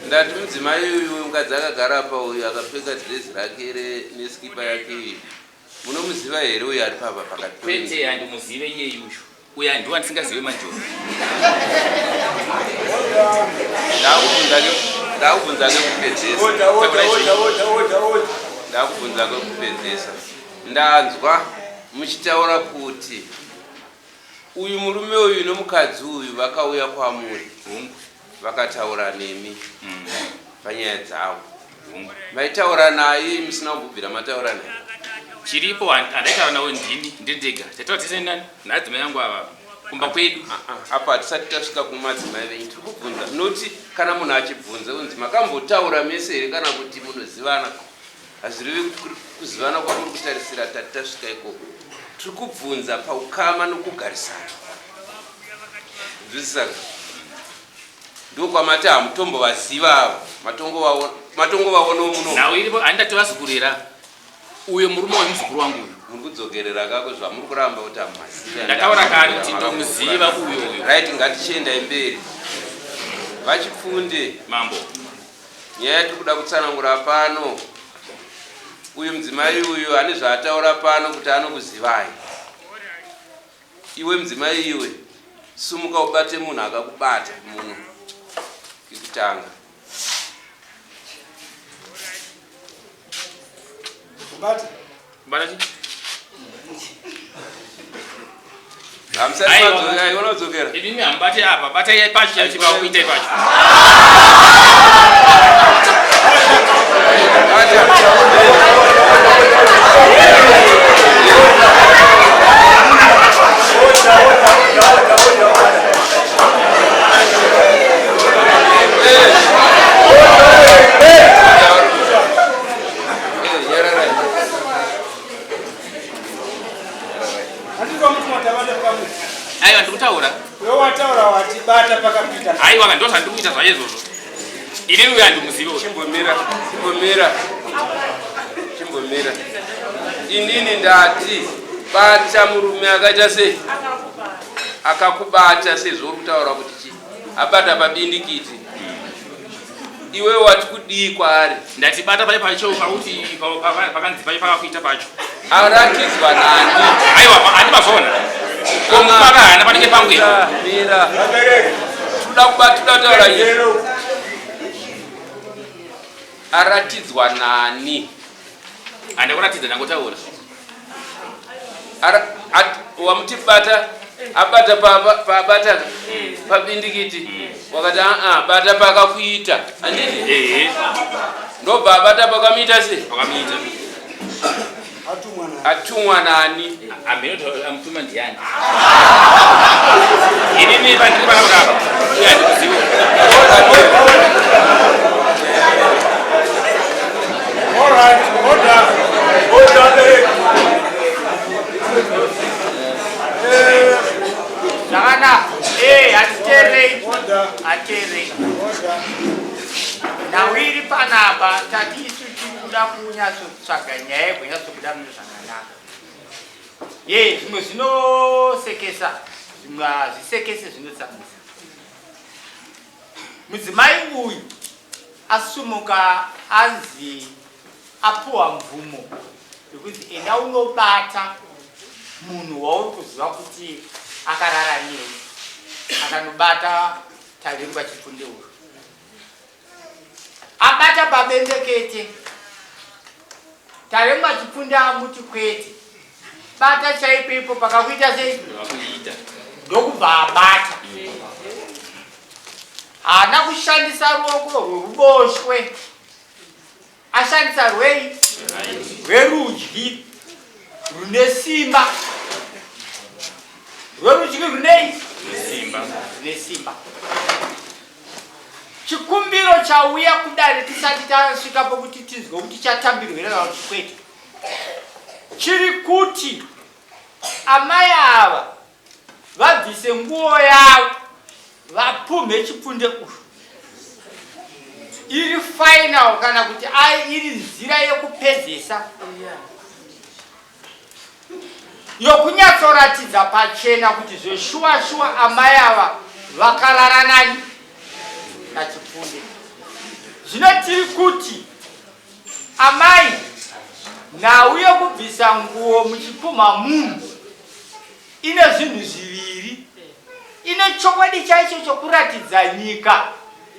Ndati mudzimai uyu mukadzi akagara apa uyu akapfeka dhirezi rake neskipa yake iyi. Munomuziva here uyu ari papa pakati? Kwete, handimuzive iyeyu uyu. Uyu handiwo andisingazive manje uyu. Ndakubvunza ndakubvunza nekupedzesa. Ndakubvunza kwekupedzesa. Ndanzwa muchitaura kuti uyu murume uyu nomukadzi uyu vakauya kwamuri vakataura nemi panyaya dzavo. Maitaura naye musina kumbobvira mataura naye? Chiripo handaitaura navo ndini ndiri ndega. Taitaura tese nani naadzimai angu ava kumba kwedu. Apa hatisati tasvika kumadzimai venyu, tiri kubvunza noti kana munhu achibvunza kunzi makambotaura mese here kana kuti munozivana, hazvirevi kuti kuri kuzivana kwamuri kutarisira tati tasvika ikoko. Tiri kubvunza paukama nokugarisana. Nzwisisaka? Ndokwamati hamutombovaziva ava, matongovaonawo muno. Nhau iripo handati vazukuru here ava? Uyo murume uyu muzukuru wangu uyu. Muri kudzokerera kako zvamuri kuramba kuti hamumazivi. Ndataura kare kuti ndomuziva uyo uyo. Right, ngatichiendai mberi. VaChipfunde. Mambo. Nyaya yatiri kuda kutsanangura pano, uyu mudzimai uyu ane zvaataura pano kuti anokuzivai. Iwe mudzimai iwe, sumuka ubate munhu akakubata muno kekutanga. Kubata. Kubata chii? Hamusati Aiwa. madzokera, aiwa unadzokera. Imimi hamubate apa, batai pacho chaicho chipakuitai pacho. Aiwa ndikutaura. Iwe wataura watibata pakapinda. Aiwa ndo zvandiri kuita zvacho izvozvo. Inini uyo handimuzivi uyo. Chimbomira, chimbomira. Chimbomira. Inini ndati bata murume akaita sei? Akakubata sezvo uri kutaura kuti chii? Abata pabindikiti. Iwe wati kudii kwaari? Ndati bata paye pacho pakuti pakanzi paye pakakuita pacho. Aratidzwa nani? Aiwa handi mazvoona. Ko mupaka hana panenge pangu here? Mira. Tuda kubata tuda kutaura iye. Aratidzwa nani? Hande kuratidza ndangotaura. Ara at, wamuti bata abata paabata pabindikiti wakati aa bata pakakuita handiti Ehe. ndobva abata pakamuita sei Pakamuita. Atumwa nani? Ameno amutuma ndiani? Inini pandiri panapa kapa. Uye handikuzivi. All right, order. Order. Zvakanaka. Eh, hatiteerei. Hatiteerei. Nhau iri panapa tati isu tiri kuda kunyatsotsvaga nyaya yekunyatsobuda mune zvakanaka. Ye, zvimwe zvinosekesa, zvimwe hazvisekese zvinotsamwisa. Mudzimai uyu asumuka anzi apuwa mvumo yekuti enda unobata munhu wauri kuziva kuti akarara newe, akanobata Tavengwa Chipfunde uyu. Abata pabendekete Tavengwa Chipfunde amuti kwete, bata chaipo ipo pakakuita sei, ndokubva abata. Haana kushandisa ruoko rweruboshwe, ashandisa rwei? Rwerudyi rune simba. Rwerudyi runei? Rune simba. Chikumbiro chauya kudare tisati tasvika pokuti tinzwe kuti chatambirwa here kana kuti kwete, chiri kuti amai ava vabvise nguo yavo vapumhe chipfunde uyu iri final kana kuti ai iri nzira yekupedzesa yokunyatsoratidza pachena kuti zveshuwa shuwa amai ava vakarara nani nachipfunde. Zvino tiri kuti amai, nhau yekubvisa nguo muchipumha munhu ine zvinhu zviviri. Ine chokwadi chaicho chokuratidza nyika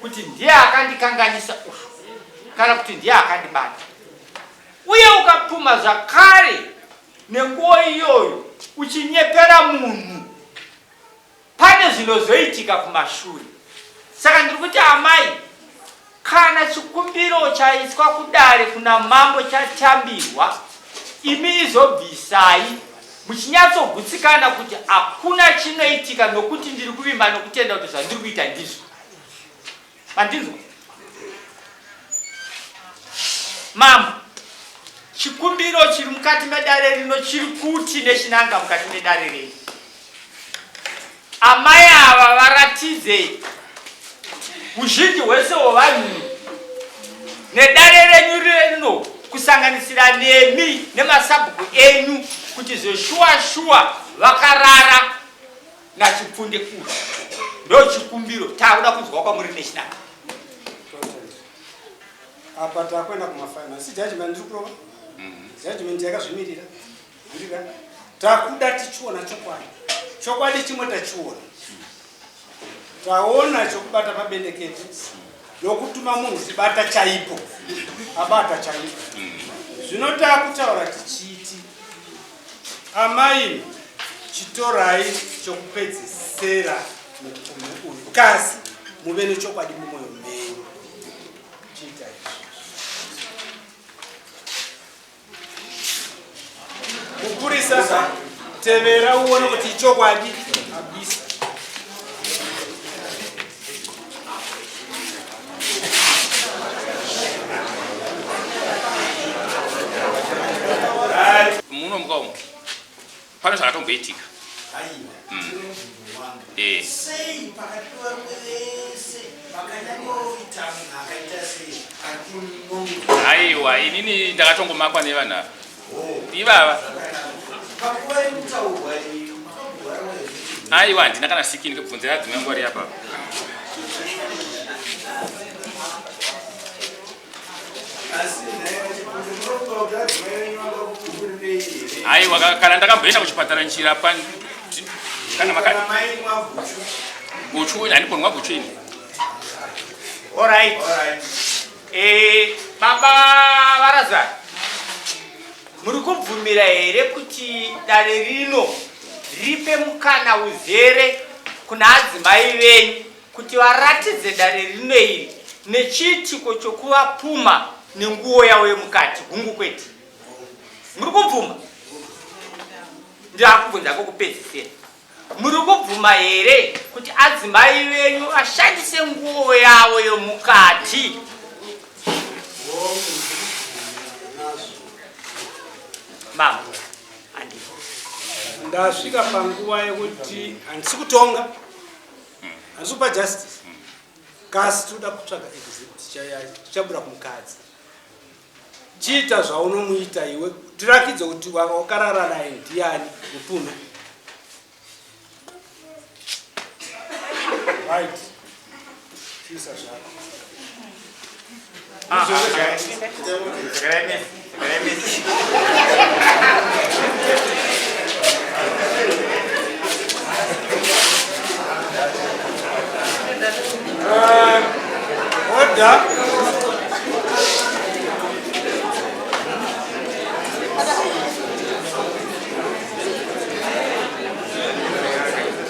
kuti ndiye akandikanganisa uyu kana kuti ndiye akandibata. Uye ukabata uchivapumha zvakare nenguo iyoyo uchinyepera munhu Pane zvinozoitika kumashure. Saka ndiri kuti amai, kana chikumbiro chaiswa kudare kuna mambo chatambirwa, imi izobvisai muchinyatsogutsikana kuti hakuna chinoitika nokuti ndiri kuvimba nokutenda kuti zvandiri kuita ndizvo. Mandinzwa? Mambo, chikumbiro chiri mukati medare rino chiri kuti nechinanga mukati medare renyu. Amai ava varatidze uzhinji hwese hwevanhu nedare renyu rino kusanganisira nemi nemasabhuku enyu kuti zveshuwa shuwa vakarara naChipfunde uyu ndochikumbiro takuda kunzwa kwamuri nechinaka apa takuenda kumafinal si judgment ndiri kurova mhm. judgment yakazvimirira ndika takuda tichiona chokwadi chokwadi chimwe tachiona taona chokubata pabendekete nokutuma munhu tibata chaipo abata chaipo zvino takutaura tichiti Amai chitorai chokupedzesera mukume uyu kasi muve nechokwadi mumwoyo menyu. Chiita izvi. Mupurisa tevera uone kuti ichokwadi abisa. Muno muka umu pane zvakatomboitika. Eh. Sei pakati pevarume vese makanyanyoita munhu akaita sei Aiwa, inini ndakatongomakwa nevanhu ava. Oh. Ivava. Panguva yekutaurwa iyi Aiwa, handina kana siki ndikubvunzira dzimwe nguva riya papa. Aiwa, kana ndakamboenda kuchipatara ndichirapwa kana maka guchu handikonwa guchu ini. All right. All right. Eh, baba vaRazaro muri kubvumira here kuti dare rino ripe mukana uzere kuna adzimai venyu kuti varatidze dare rino iri nechiitiko chokuvapuma nenguo yavo yemukati hungu kwete muri kubvuma ndakubvunza kokupedzisira Muri kubvuma here kuti adzimai venyu vashandise nguo yavo yomukati? Mambo, handiko. Ndasvika panguva yekuti handisi kutonga, handisi kupa justice, kasi tinoda kutsvaga exhibit chichabuda kumukadzi. Chiita zvaunomuita iwe tirakidze kuti wakarara naye ndiani mupume. Right. Chiisa zvako. Ah, Order.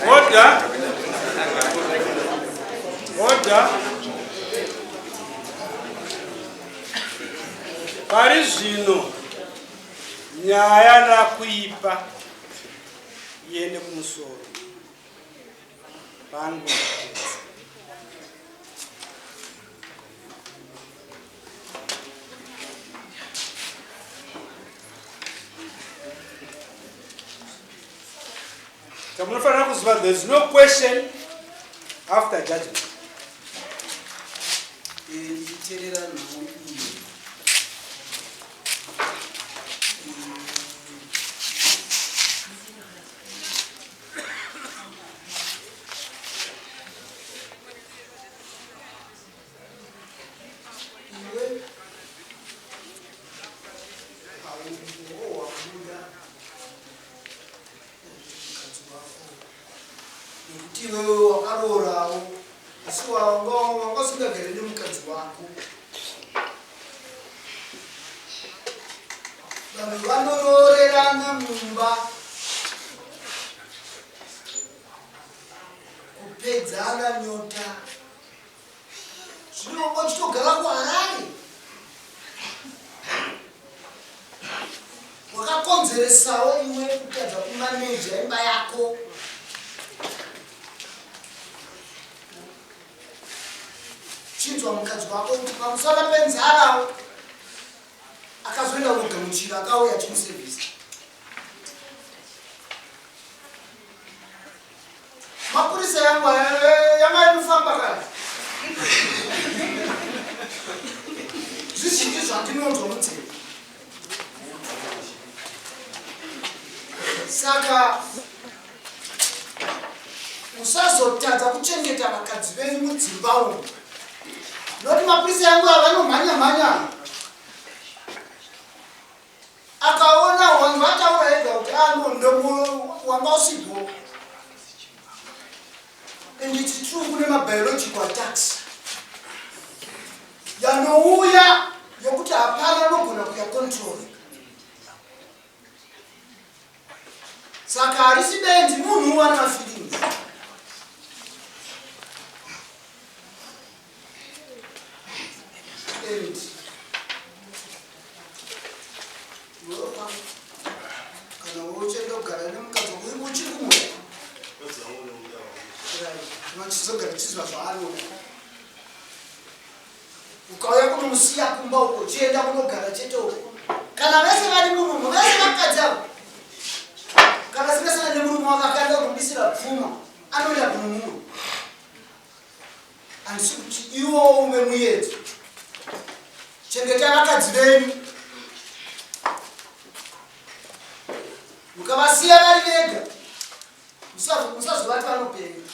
Order. Order. Pari zvino nyaya ndakuipa iende kumusoro. Pangu ndapedza. Chamunofanira kuziva there is no question after judgment. Ndichiterera nhau iyi Iwe haumbowo wabuda mukadzi wako nekuti iwewe wakaroorawo asi wanga wanga usingagare nemukadzi wako. Vanhu vanoroorerana mumba kupedzana nyota. Zvino wanga uchitogara kuHarare. Wakakonzeresawo iwe kutadza kumaneja imba yako. Chinzwa mukadzi wako kuti pamusana penzara akazoenda kunogamuchira akauya achimusevhisa. Mapurisa yangu yanga inofamba kana zvizhinji zvandinonzwa mudzimba. Saka musazotadza kuchengeta vakadzi venyu mudzimba umu noti mapurisa yangu ava vanomhanya mhanya akaona wanhu vataura ega kuti ano ah, wanga usipo and it's true kune mabiological attacks yanouya yokuti hapana anogona kuyacontrol Saka harisi benzi munhu ane mafeelings. And kana uchienda kugara nemukadzi wako uchiri kumuda unachizogara chiziva zvaanoda Ukauya kunomusiya kumba uko chienda kunogara chete uko. Kana vese vari murumu vese vakadzi avo. Kana singasana nemurume wake akaenda kumbisira pfuma anoenda kunomumwe. Handisi kuti iwo uve muyedzo. Chengetai vakadzi venyu. Mukavasiya vari vega musazovati vanopenga.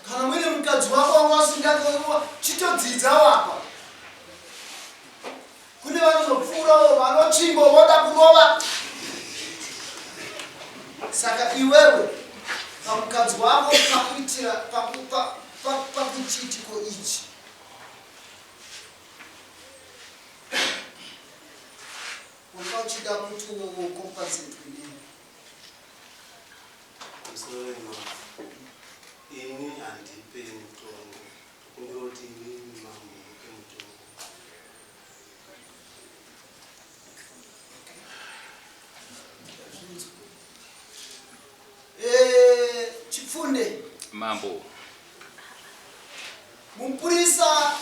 Kana muine mukadzi wako wanga usingatowa chitodzidza wapa. Kune vanozopfuurawo vanotsvimbo voda kurova. Saka iwewe pamukadzi wako pakuitira pakuchiitiko ichi wanga uchida kuti ucompensatwe nei? Pamusoro wema ini handipe mutongo ndokumbira kuti imimi mambo mupe mutongo. Eh, Chipfunde Mambo. Mupurisa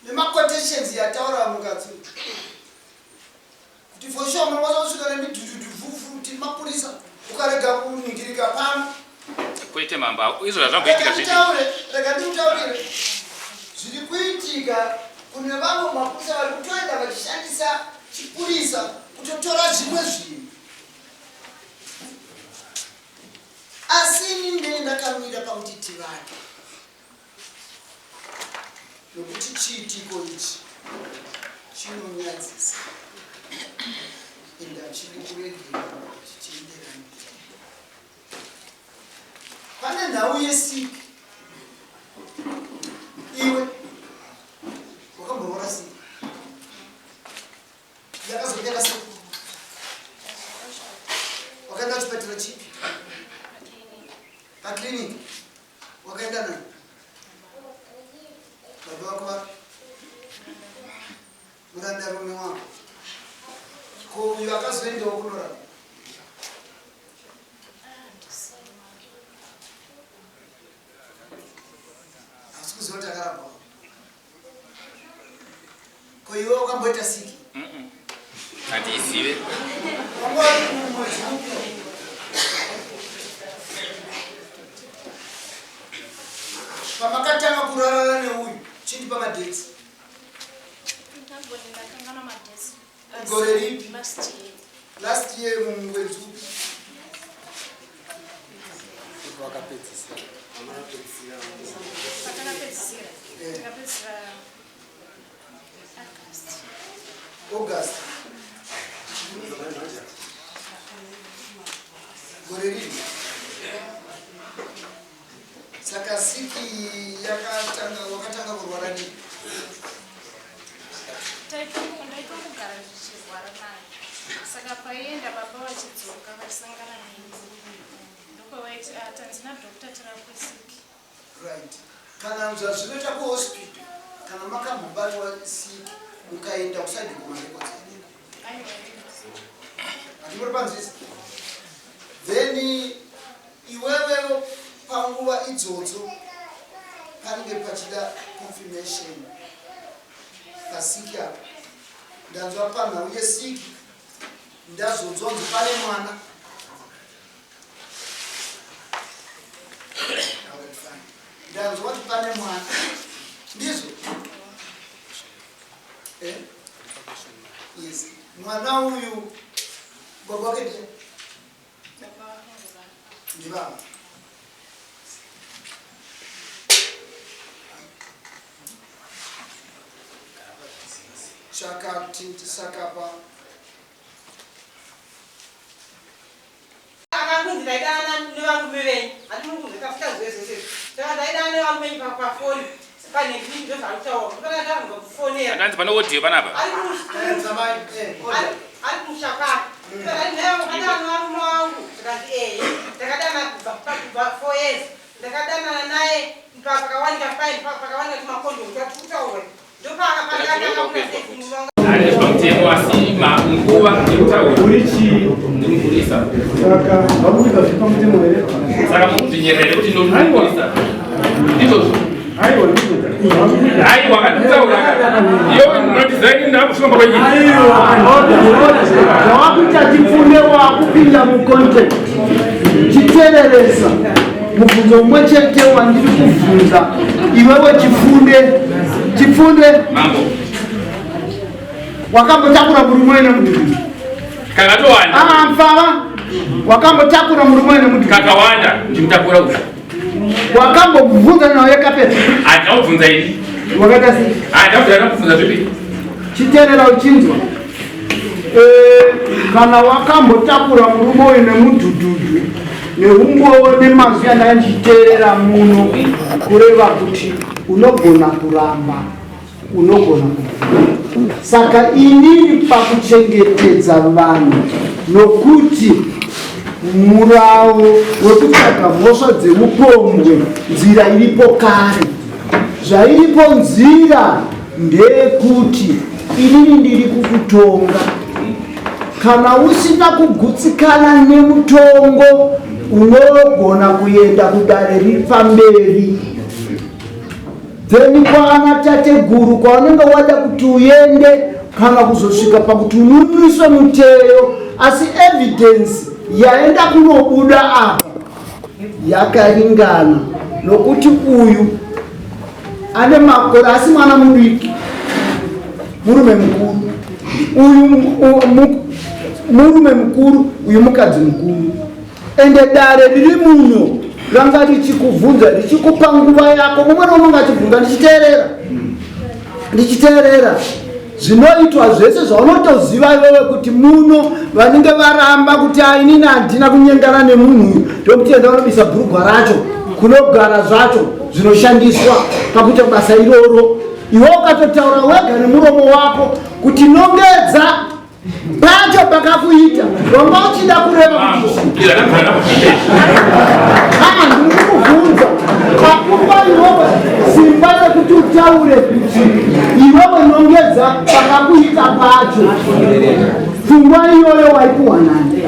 nemaquotations yataura mukadzi uyu kuti for sure munokwanisa kusvika nemidhudhudhu vufu kuti mapurisa ukarega kuningirika pano kwete mambo izvo zvazvamboitika zvitaure rega ndikutaurire zviri kuitika kune vamwe mapurisa vari kutoenda vachishandisa chipurisa kutotora zvimwe zvinhu asi ini ndee ndakamira pakuti tivake Nokuti chiitiko ichi chinonyadzisa ende hachidi kuregererwa chichienderera mberi. Pane nhau yesiki. Iwe wakamborwara siki yakazopera sei? Wakaenda kuchipatara chipi? Paclinic. Wakaenda nani? Baba vako vapi? Murandarume wako. Ko uyu akazoendawo kunorapa? Hausi kuziva kuti akarapwa. Ko iwe wakamboita siki? Handiizive. Wanga uri mumwedzi upi? Pamakatanga kurarana neuyu, chindipa madates. Gore ripi? Last year. Last year mumwedzi upi? Wakapedzisira. Patakapedzisira. Takapedzisira August. August. Gore rino. Saka siki yakatanga wakatanga kurwara nei? Ndaitongogara ndichirwara nayo. Saka paienda baba vachidzoka vachisangana neni. Ndokwavaiti ah, tanzi nadoctor tirapwe siki. Right. Kana zvazvinoita kuhospital kana makambobatwa siki mukaenda kusaidi kumarecords here? Aiwa. Handimuri panzwisa? Then iwewewo panguva idzodzo panenge pachida confirmation pasiki apa. Ndanzwa panhau yesiki ndazonzwa kunzi pane mwana. Alright, fine. Ndanzwa kuti pane mwana. Ndizvo? Eh? Yes. Mwana uyu baba wake ndiye ndibaba. Saka saka pa Akangonzi ndaidanana nevarume venyu handi muri kunzwa tafuta zvese zvese saka ndaidanana nevarume venyu pafoni pane ndini ndozvaari kutaura ndopana ndakunzwa kufonera Andanzi pane audio panapa. ari ari kumusha kwake saka ndakadana nevarume vangu zvikanzi ehe ndakadana kubva 4 years ndakadanana naye pakawanika fine pakawanika tumakondomu tati kutaurwe ndopakapakatanga kuna Ari pamutemo asi nguva yekutaura. Uri chii? Ndimupurisa. Saka vakuita zviri pamutemo here? Saka mukudzvinyirira here kuti ndimupurisa? Ndizvozvo. Aiwa ndizvo. Aiwa kanditaura ka. Iwe unotiziva ini ndakusvika kwenyika. Zvawakuita tipfunde wakupinda mucontact chitereresa mubvunzo umwe chete wandiri kubvunza iwewe chifunde chipfunde Mambo. wakambotakura murume wene mudhudhu Kakatowanda. Ah, mfava wakambotakura murume wene mudhudhu Kakawanda ndimutakura uyu. Wakambobvunza naye kapeta? Handina kubvunza ini. Wakaita sei? Handina kubvunza kubvunza zvipi? Chiteerera uchinzwa. Eh, kana wakambotakura murume uyu nemudhudhudhu neumbowo nemazwi andanga ndichiteerera muno kureva kuti unogona kuramba unogona kubvuma saka inini pakuchengetedza vanhu nokuti murawo wekutsvaga mhosva dzeupombwe nzira iripo kare zvairipo nzira ndeyekuti inini ndiri kukutonga kana usina kugutsikana nemutongo unogona kuenda kudare riri pamberi then kwaana tateguru kwaunenge wada kuti uende kana kuzosvika pakuti unomiswe muteyo asi evidence yaenda kunobuda apa yakaringana nokuti uyu ane makore asi mwana mudiki murume mukuru uyu murume mukuru uyu mukadzi mukuru ende dare riri muno ranga richikubvunza richikupa nguva yako mumwe neumwe achibvunza ndichiteerera ndichiteerera zvinoitwa zvese zvaunotoziva iwewe kuti muno vanenge varamba kuti ainini handina kunyengana nemunhu uyu ndokuti enda unobisa bhurugwa racho kunogara zvacho zvinoshandiswa pakuita basa iroro iwe ukatotaura wega nemuromo wako kuti nongedza pacho pakakuita wanga uchida kureva kuti aa ndiri kukubvunza pakupa iwewe simba rekuti utaure kuti iwewe nongedza pakakuita pacho pfungwa iyoyo waipuwa nani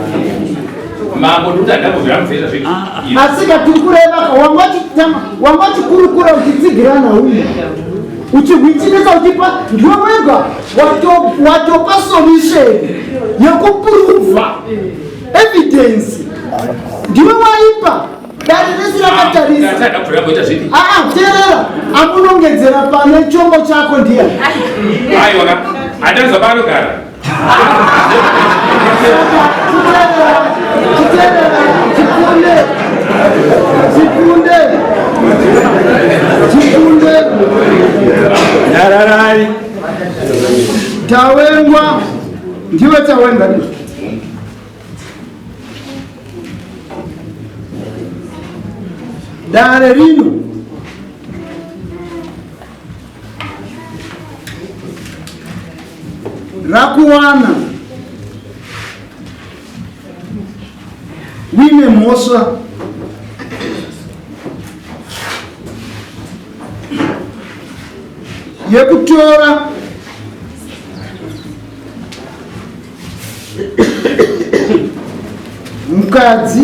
Mambo ndikuti handambobvira mubveza zvedu. Asi katiri kureva ka wanga uchikurukura uchitsigira uyu uchihwitsinisa uchipa ndiwe wega watopa solution yekupuruvha evidence ndiwe waipa dare rese rakatarisa Handambobvira mboita zvipi? aa teerera amunongedzera pane chombo chako ndiye Aiwa ka. Handazwa paanogara. Chiteerera chifunde chifunde chifunde Nyararai. Tawengwa ndiwe tawengwa ndizvo Dare rino rakuwana uine mhosva yekutora mukadzi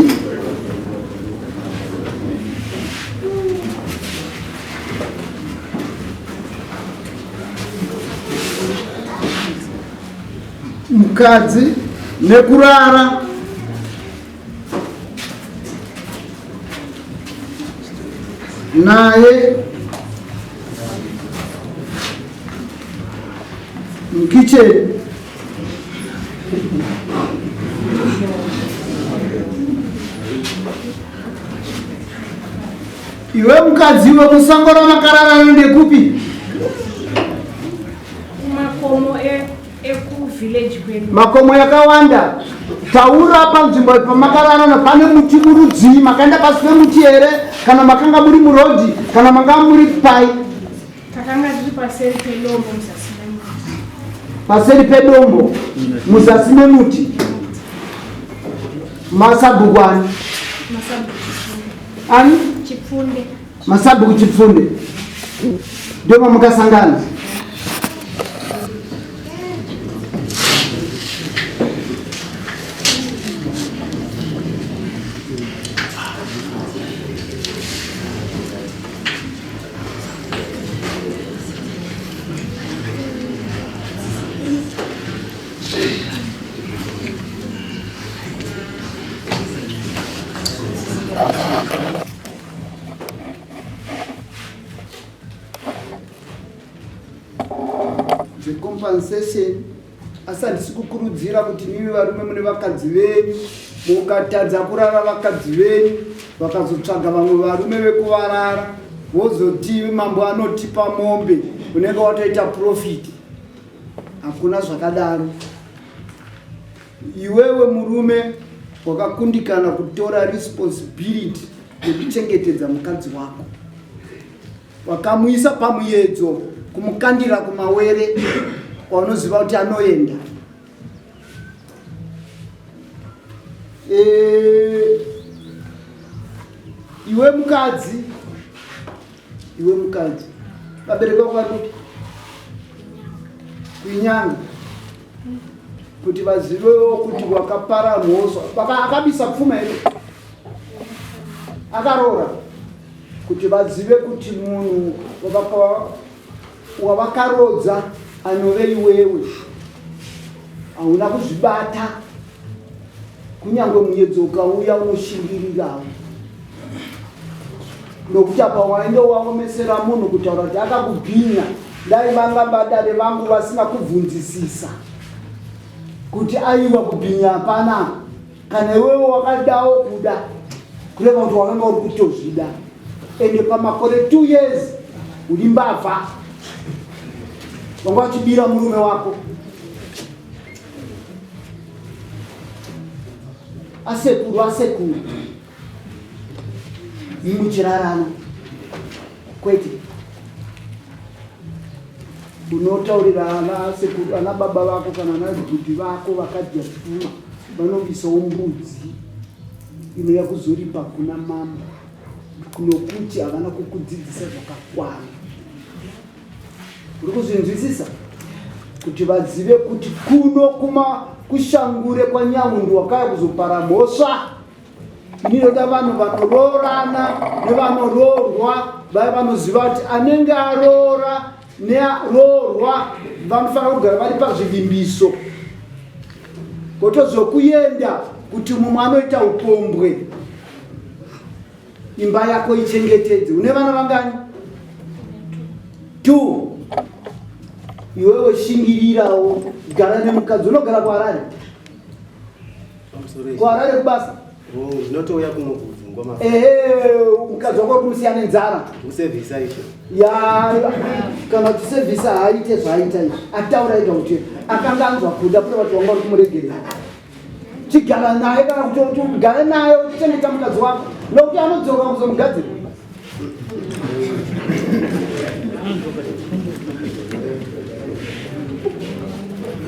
mukadzi nekurara naye mukicheni iwe mukadzi iwe musango ramakararana ndekupi? Kumakomo ekuvillage kwedu. Makomo yakawanda. Taura panzvimbo pamakararana pane muti murudzii? Makaenda pasi pemuti here kana makanga muri murodhi kana manga muri pai? Takanga tiri paseri pedombo muzasi memuti. Paseri pedombo muzasi memuti. Masabhuku ani? Masabhuku Chipfunde. Ani? Chipfunde. Masabhuku Chipfunde. Ndio mamakasangana. Zvecompensation asi handisi kukurudzira kuti mimi varume mune vakadzi venyu mukatadza kurara vakadzi venyu vakazotsvaga vamwe varume vekuvarara vozoti mambo anotipa mombe unenge watoita profit hakuna zvakadaro iwewe murume wakakundikana kutora responsibility yekuchengetedza mukadzi wako wakamuisa pamuyedzo kumukandira kumawere kwaunoziva kuti anoenda e, iwe mukadzi iwe mukadzi vabereki vako vari kupi kuinyanga kuti vazivewo kuti wakapara mhosva akabisa pfuma here akaroora kuti vazive kuti munhu wavakarodza anove iwewe hauna kuzvibata kunyange muyedzo ukauya unoshingirirawo nokuti apa wainge waomesera munhu kutaura kuti akakubhinya dai vanga vadare vangu vasina kubvunzisisa kuti aiwa kubhinya hapana kana iwewe wakadawo kuda kureva kuti wakanga uri kutozvida ende pamakore 2 years uri mbavha wanga uchibira murume wako asekuru asekuru muchirarana kwete unotaurira ana sekuru ana baba vako kana ana bhudhi vako vakadya pfuma vanobisawo mbudzi inouya kuzoripa kuna mambo nokuti havana kukudzidzisa zvakakwana uri kuzvinzwisisa kuti vazive kuti kuno kuma kushangure kwanyahundu wakauya kuzopara mhosva Ndinoda vanhu vanoroorana nevanoroorwa vaya vanoziva kuti anenge aroora nearoorwa vanofanira kugara vari pazvivimbiso kotozokuenda kuti mumwe anoita upombwe imba yako ichengetedze une vana vangani two iwewe shingirirawo gara nemukadzi unogara kuharare kuharare kubasa ndinotouya kuno kudzingwa ehe mukadzi wako kumusiya nenzara usevhisa izvo ya kana uchisevhisa haaite zvaaita izvi ataura ega kuti akanga anzwa kuda kune vati wanga uri kumuregerera chigara naye kana kuti ugare naye uchichengeta mukadzi wako nokuti anodzoka kuzomugadzira.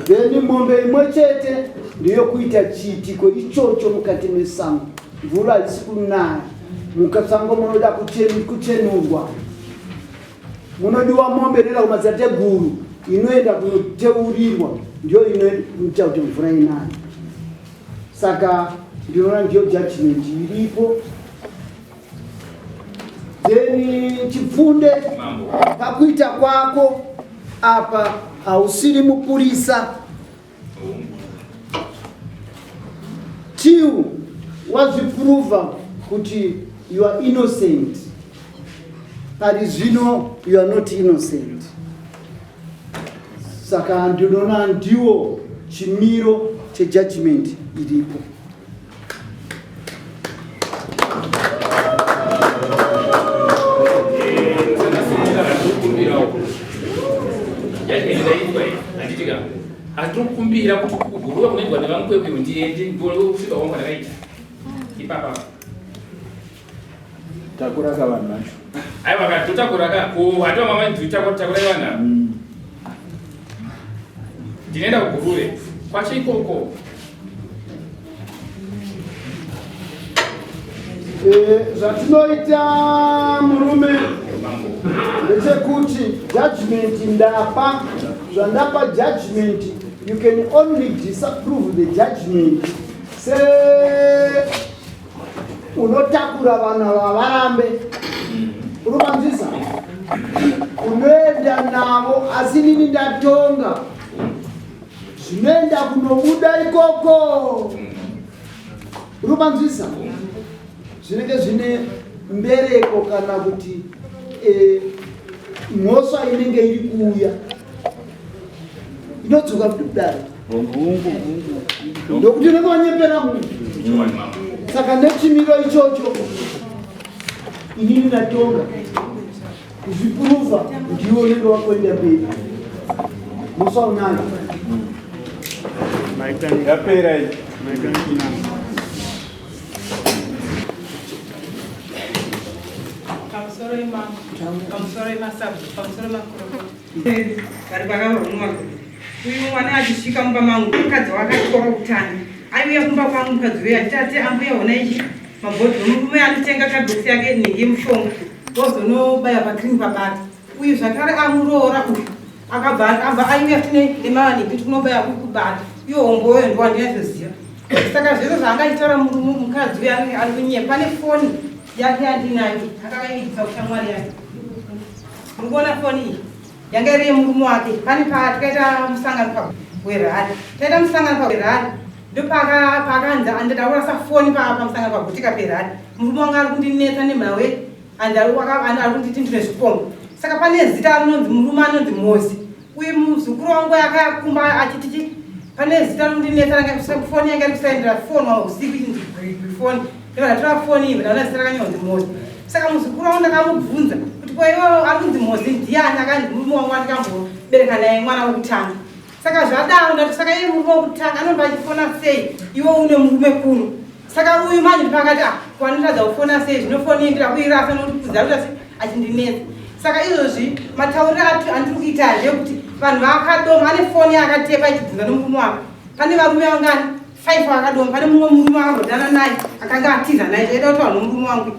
Then mombe imwe chete ndiyokuita chiitiko ichocho mukati mesango. Mvura haisi kunaya, mukasango munoda kuchenurwa, munodiwa mombe inoenda kumadzitateguru, inoenda kunoteurirwa, ndiyo inoita kuti mvura inaye. Saka ndinoona ndiyo judgment iripo. Then Chipfunde, pakuita kwako apa hausiri mupurisa till wazviprova kuti you are innocent. Pari zvino you are not innocent. Saka ndinoona ndiwo chimiro chejudgment iripo. Asi tinokumbira kuti kuguruva kunoendwa nevamukwekwe ndiende ndione kusvika kwangu ndakaita ipapa. Takura ka vanhu vacho. Aiwa ka totakura ka ko hatiwa mama nditakura takura vanhu ava. Ndinoenda kuguruve kwacho ikoko. Zvatinoita murume ndechekuti judgment ndapa zvandapa judgment, you can only disapprove the judgment se unotakura vanhu ava varambe unovanzwisa unoenda navo, asi nini ndatonga zvinoenda kunobuda ikoko, unovanzwisa zvinenge zvine mbereko kana kuti mhosva inenge iri kuuya inodzoka kuti kudaro ndokuti unenge wanyepera munhu. Saka nechimiro ichocho inini ndatonga, kuzvipuruva ndiwo unenge wakuenda mberi, mhosva unayo. Yapera iyi. Pamusoro imambo, pamusoro imasabhu, pamusoro makurukota vari pakarorwa. Uyu mwana achisvika mumba mangu, mukadzi wakatyora utani. Aiuya kumba kwangu mukadzi uyu achiti, ati ambuya hona ichi mabhodhoro, murume anotenga kadhokisi yake nhingi yemushonga wozonobaya pakrini pabata. Uyu zvakare amuroora uyu akabva abva aiuya tine nemavaniki tinobaya kubata iyo homboyo ndowandinyazoziva. Saka zvese zvaanga achitaura murume mukadzi uyu ari kunyepa. Pane foni yake yandinayo akakaigisa kushamwari yake, muri kuona foni iyi yanga iri yemurume wake. Pane patikaita musangano pawerari, taita musangano pawerari, ndopaakanzi andida kurasa foni pamusangano pagutika perari. Murume wangu ari kundinetsa nemhawe and ari kunditi ndine zvikongo. Saka pane zita rinonzi murume anonzi Mozi. Uyu muzukuru wangu akakumba achiti pane zita rinondinetsa, foni yanga iri kusaendera foni usiku ichinzi foni, ndobva foni iyi ndaona zita rakanyorwa Mozi. Saka muzukuru wangu ndakamubvunza kuti ko iwe ari kunzi Mozi ndiani? Akanzi murume wangu andikambobereka naye mwana wekutanga. Saka zvadaro ndati, saka iye murume wekutanga anomba achifona sei iwe une murume kuno? Saka uyu manje ndipakati, ah, kwanoratidza kufona sei zvino foni iyi ndira kuirasa nokuti kudza kuita sei achindinetsa. Saka izvozvi matauriro andiri kuita ndeyekuti vanhu vaakadoma ane foni yaakatepa ichibvunza nomurume wake. Pane varume vangani? Five vakadoma. Pane mumwe murume akambodana naye akanga atiza naye chaida kutaura nomurume wangu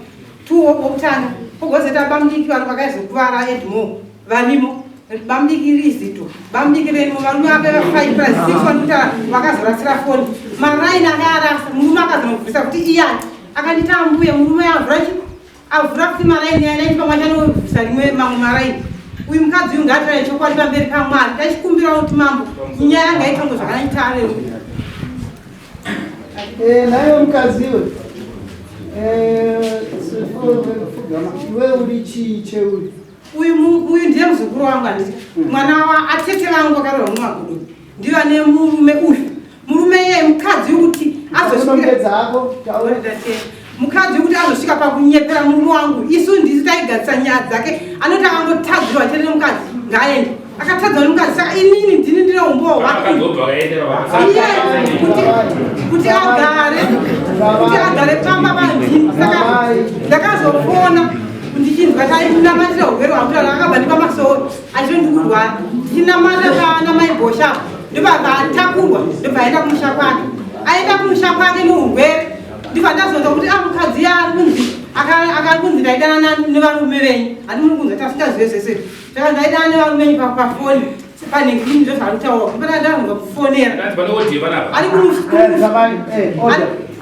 two wokutanga, kogozoita bamudiki vari vakaizokuvara Edmore varimo, bamudiki Rizito, bamudiki Renimo, varume vake five plus six vanokutaura vakazorasira foni maraini akaarasa. Murume akazomubvisa kuti iyani akandita ambuya murume avhura chi avhura kuti maraini aya naiti pamwe achanobvisa rimwe mamwe maraini. Uyu mukadzi uyu ngaataure chokwadi pamberi paMwari. Tachikumbirawo kuti mambo nyaya ngaitongo zvakanaka itareru. Naye mukadzi iwe, iwe uri chii cheuri? Uyu ndiye muzukuru wangu, handiti mwana wa atete vangu akaroorwa mumagudo, ndiyo ane murume uyu. Murume iyeye mukadzi wekuti azosvika hako. Mukadzi wekuti azosvika pakunyepera murume wangu, isu ndisu taigadzisa nyaya dzake. Anoti akangotadzirwa chete nemukadzi ngaaende, akatadzwa nemukadzi. Saka inini ndini ndine umbowo hwake kuti agare pamba pandini. Saka ndakazofona. Ndichinzwa tainamatira urwere hwakutaura akabva ndipa masowe achito ndikurwara. Ndichinamata pana maibhosha ndobva atakurwa, ndobva aenda kumusha kwake. Aenda kumusha kwake neurwere, ndibva ndazonzwa kuti a mukadzi ari kunzi akari kunzi ndaidanana nevarume venyu. Handi muri kunzwa, tasingazive zvese. Saka ndaidanana nevarume venyu pafoni panhingini, ndo zvaari kutaura. Ndipana ndazonzwa kufonera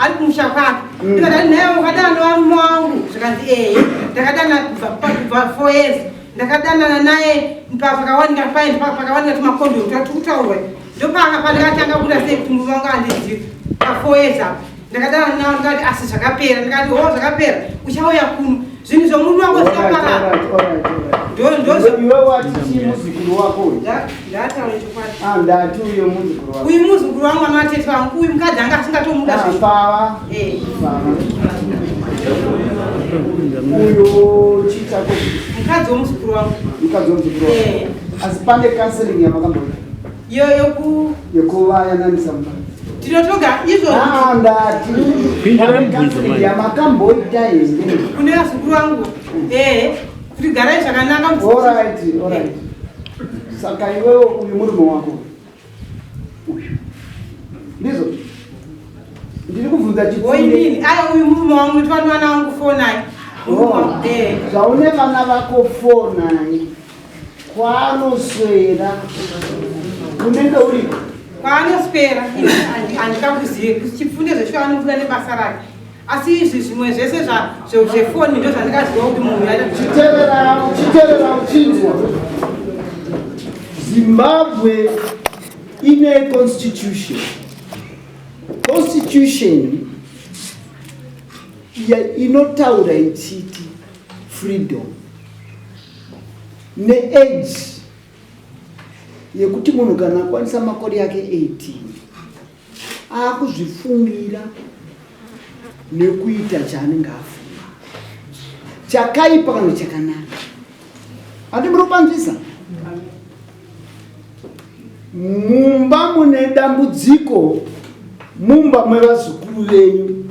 ari kumusha kwake. Ndikati naye wakadana nevarume wangu? Zvikanzi ehe, ndakadana kubva 4 years, ndakadanana naye pakawanika fine, pakawanika tumakondomu tatikutaurwa. Ndopandakatanga kuita sei kuti murume wangu andizivi pa4 years apo ndakadana nawo. Ndikati asi zvakapera. Ndikati ho, zvakapera, uchauya kuno zvinhu zvomurume wako zvikaparara. Iwe wati chii muzukuru wako uyu? Ndataura chokwadi. Ah, ndati uyo muzukuru wako. Uyu muzukuru wangu, mwana watete wangu uyu. Mukadzi anga asingatomuda. Ah, pava uyo chii chako? Mukadzi womuzukuru wangu. Mukadzi womuzukuru wako. Asi pane counseling yamakamboita? Iyo yoku yekuvayananisa mumba? Tinotoga izvo. Ah, ndati pane counseling yamakamboita here? Kune vazukuru vangu, ehe, kuti garai zvakanaka. Alright, alright. Saka iwewe, uyu murume wako uyu, ndizvo ndiri kubvunza. Oinini aya, uyu murume wangu nditwani vana vangu four nine. Zvaune vana vako four nine, kwaanoswera unenge uriko? Kwaanoswera handikakuzive. Chipfunde zvesho anobuda nebasa rake, asi izvi zvimwe zvese zvefoni ndo zvandikaziva kuti munhu Chiterera, chiterera uchinzwa. Zimbabwe ine constitution. Constitution inotaura ichiti freedom neage yekuti munhu kana akwanisa makore ake 18 akuzvifungira nekuita chaanenge afunga, chakaipa kana chakanaka. Handi muri kupanzwisa? Mumba mune dambudziko, mumba mwevazukuru venyu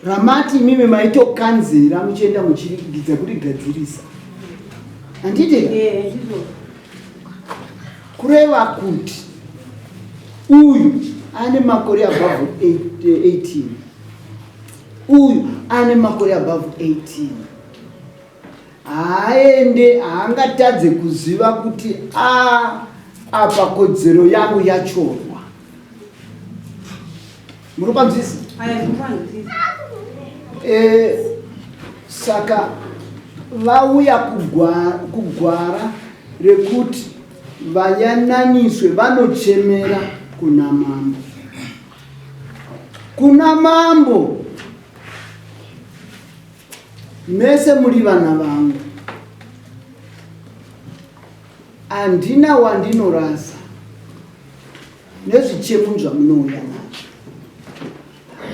ramati imimi maitokanzera muchienda muchirigidza kurigadzirisa, handiti? Kureva kuti uyu ane makore above 18, uyu ane makore above 18, haaende, haangatadze kuziva kuti a apa kodzero yangu yatyorwa. Muri kwanzwisa? Saka vauya kugwara rekuti vayananiswe, vanochemera kuna mambo, kuna mambo. Mese muri vana vangu, handina wandinorasa nezvichemo zvamunouya nazvo,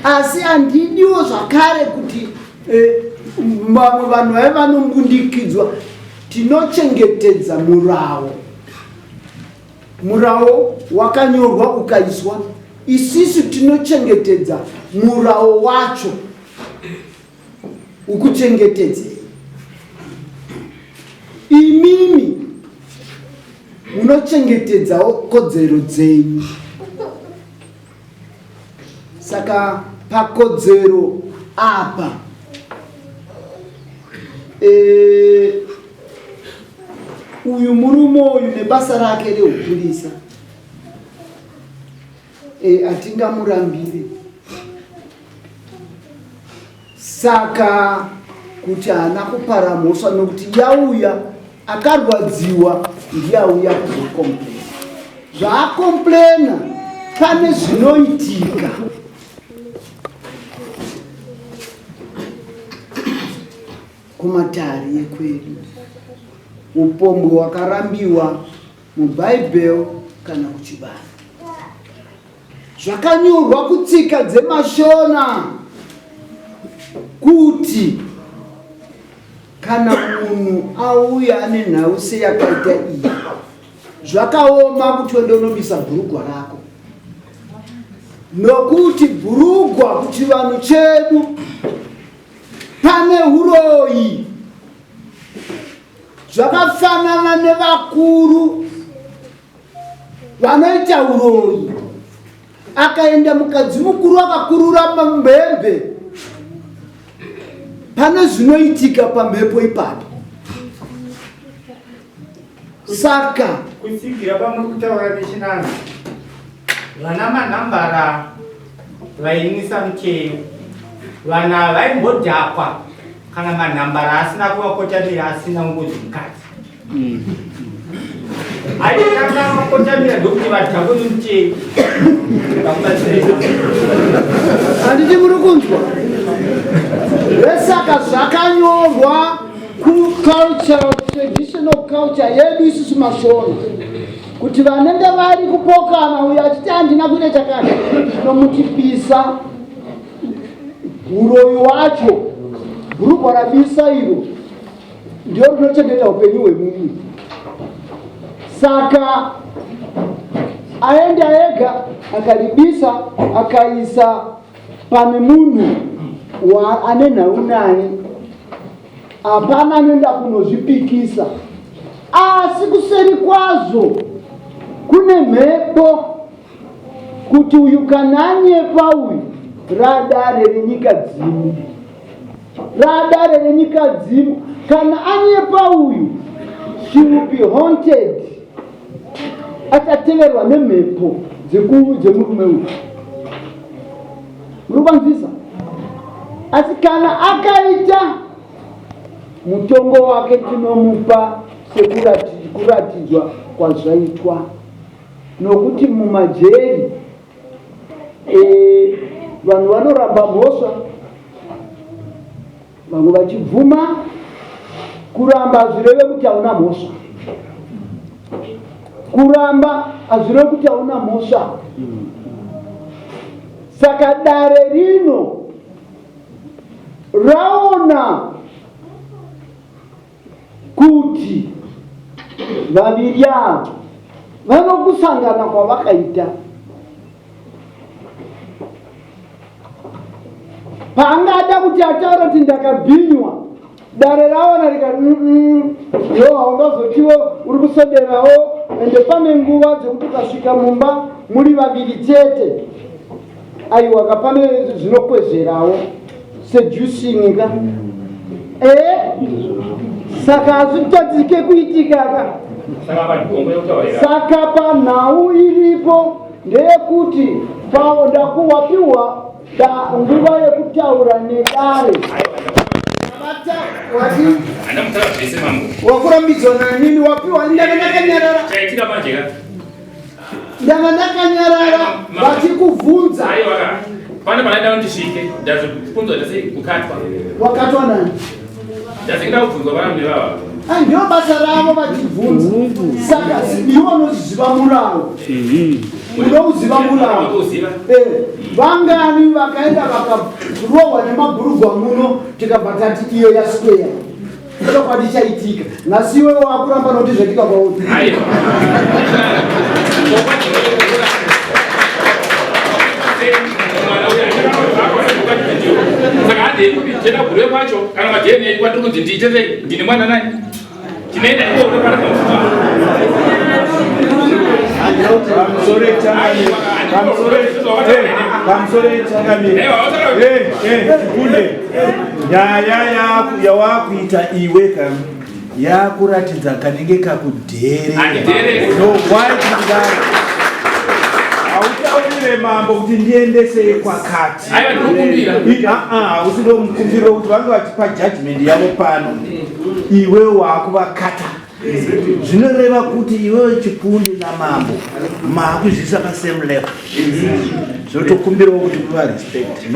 asi handidiwo zvakare kuti vamwe vanhu vaive vanombundikidzwa. Tinochengetedza murawo. Murawo wakanyorwa ukaiswa, isisu tinochengetedza murawo wacho ukuchengetedzei. Imimi munochengetedzawo kodzero dzenyu. Saka pakodzero apa, uyu murume uyu nebasa rake reupurisa, hatingamurambire. Saka kuti haana kupara mhosva, nokuti yauya akarwadziwa, ndiye auya kuzokomplena. Zvaakomplena, pane zvinoitika kumatare ekwedu. Upombwe hwakarambiwa mubhaibheri kana kuchivanhu, zvakanyorwa kutsika dzemashona kuti kana munhu auya ane nhau seyakaita iyi, zvakaoma kuti uende unobisa bhurugwa rako, nokuti bhurugwa kuchivanhu chedu. Pane uroyi. Zvakafanana nevakuru vanoita uroyi. Akaenda mukadzi mukuru akakurura mambembe. Pane zvinoitika pamhepo ipapo. Saka kutsigira pamuri kutaura nechinanzi vana manhambara vainwisa muteyo vana vaimbodhakwa kana manhambara asina kuvakotamira asina ngozi mukati aitanga vakotamira ndokuti vadhakwe nemuteyo. Handiti muri kunzwa? Vesaka zvakanyorwa kucultural traditional culture yedu isusu mashona kuti vanenge vari kupokana uyo achiti handina kuita chakati tinomutipisa uroyi wacho bhurugwa rabisa iro ndio rinochengeta upenyu hwemumwe saka aenda ega akaribisa akaisa pane munhu ane nhau naye Hapana anoenda kunozvipikisa, asi kuseri kwazvo kune mhepo kuti uyu kana anyepa uyu radare renyika dzimu, radare renyika dzimu. Kana anyepa uyu, she will be haunted, achateverwa nemhepo dzemurume uyu. Muri kupanzwisa? Asi kana akaita mutongo wake tinomupa sekuratidzwa kwazvaitwa, nokuti mumajeri e, vanhu vanoramba mhosva, vamwe vachibvuma. Kuramba hazvireve kuti hauna mhosva. Kuramba hazvireve kuti hauna mhosva. Saka dare rino raona kuti vaviri ava vanokusangana kwavakaita paangada kuti ataura kuti ndakabhinywa dare raona rikati yo haungazotiwo uri kuswederawo ende pane nguva dzekuti ukasvika mumba muri vaviri chete aiwa ka pane zvinokwezverawo seducing ka eh saka hazvitadzike kuitika ka saka panhau iripo ndeyekuti ndakuwapiwa nguva yekutaura nedare wakurambidzwa nanini wapiwa ndanga ndakanyarara ndanga ndakanyarara vachikuvhunza pane panaida ndisvike ndazokunzwa ndase kukatwa wakatwa nani ndazengeda kubvunzwa vana nevava ah, ndio basa ravo vachibvunza saka iwe unoziva murawo unouziva murawo eh, vangani vakaenda vakarohwa nemabhurugwa muno tikabva tati iyo yasquare Chokwadi chaitika. Nhasi iwe wakuramba nokuti zvaitika kwauri. Aiwa. Saka handei kupi tenda gure kwacho kana maDNA kwatiri kunzi ndiite sei ndine mwana nani tinoenda ikoko pana Pamusoro changamire. Eh, eh, Chikunde. Nyaya yawakuita iwe ka yakuratidza kanenge kakudheerera. No, why kudaro? Hautaurire mambo kuti ndiendesei kwakati. Hausi ndomukumbiriro kuti vange vachipa judgment yavo pano. Iwe wakuvakata. Zvinoreva kuti iwewe Chipundi namambo maakuzviisa pa same level. Zvinotokumbirawo kuti muva respect.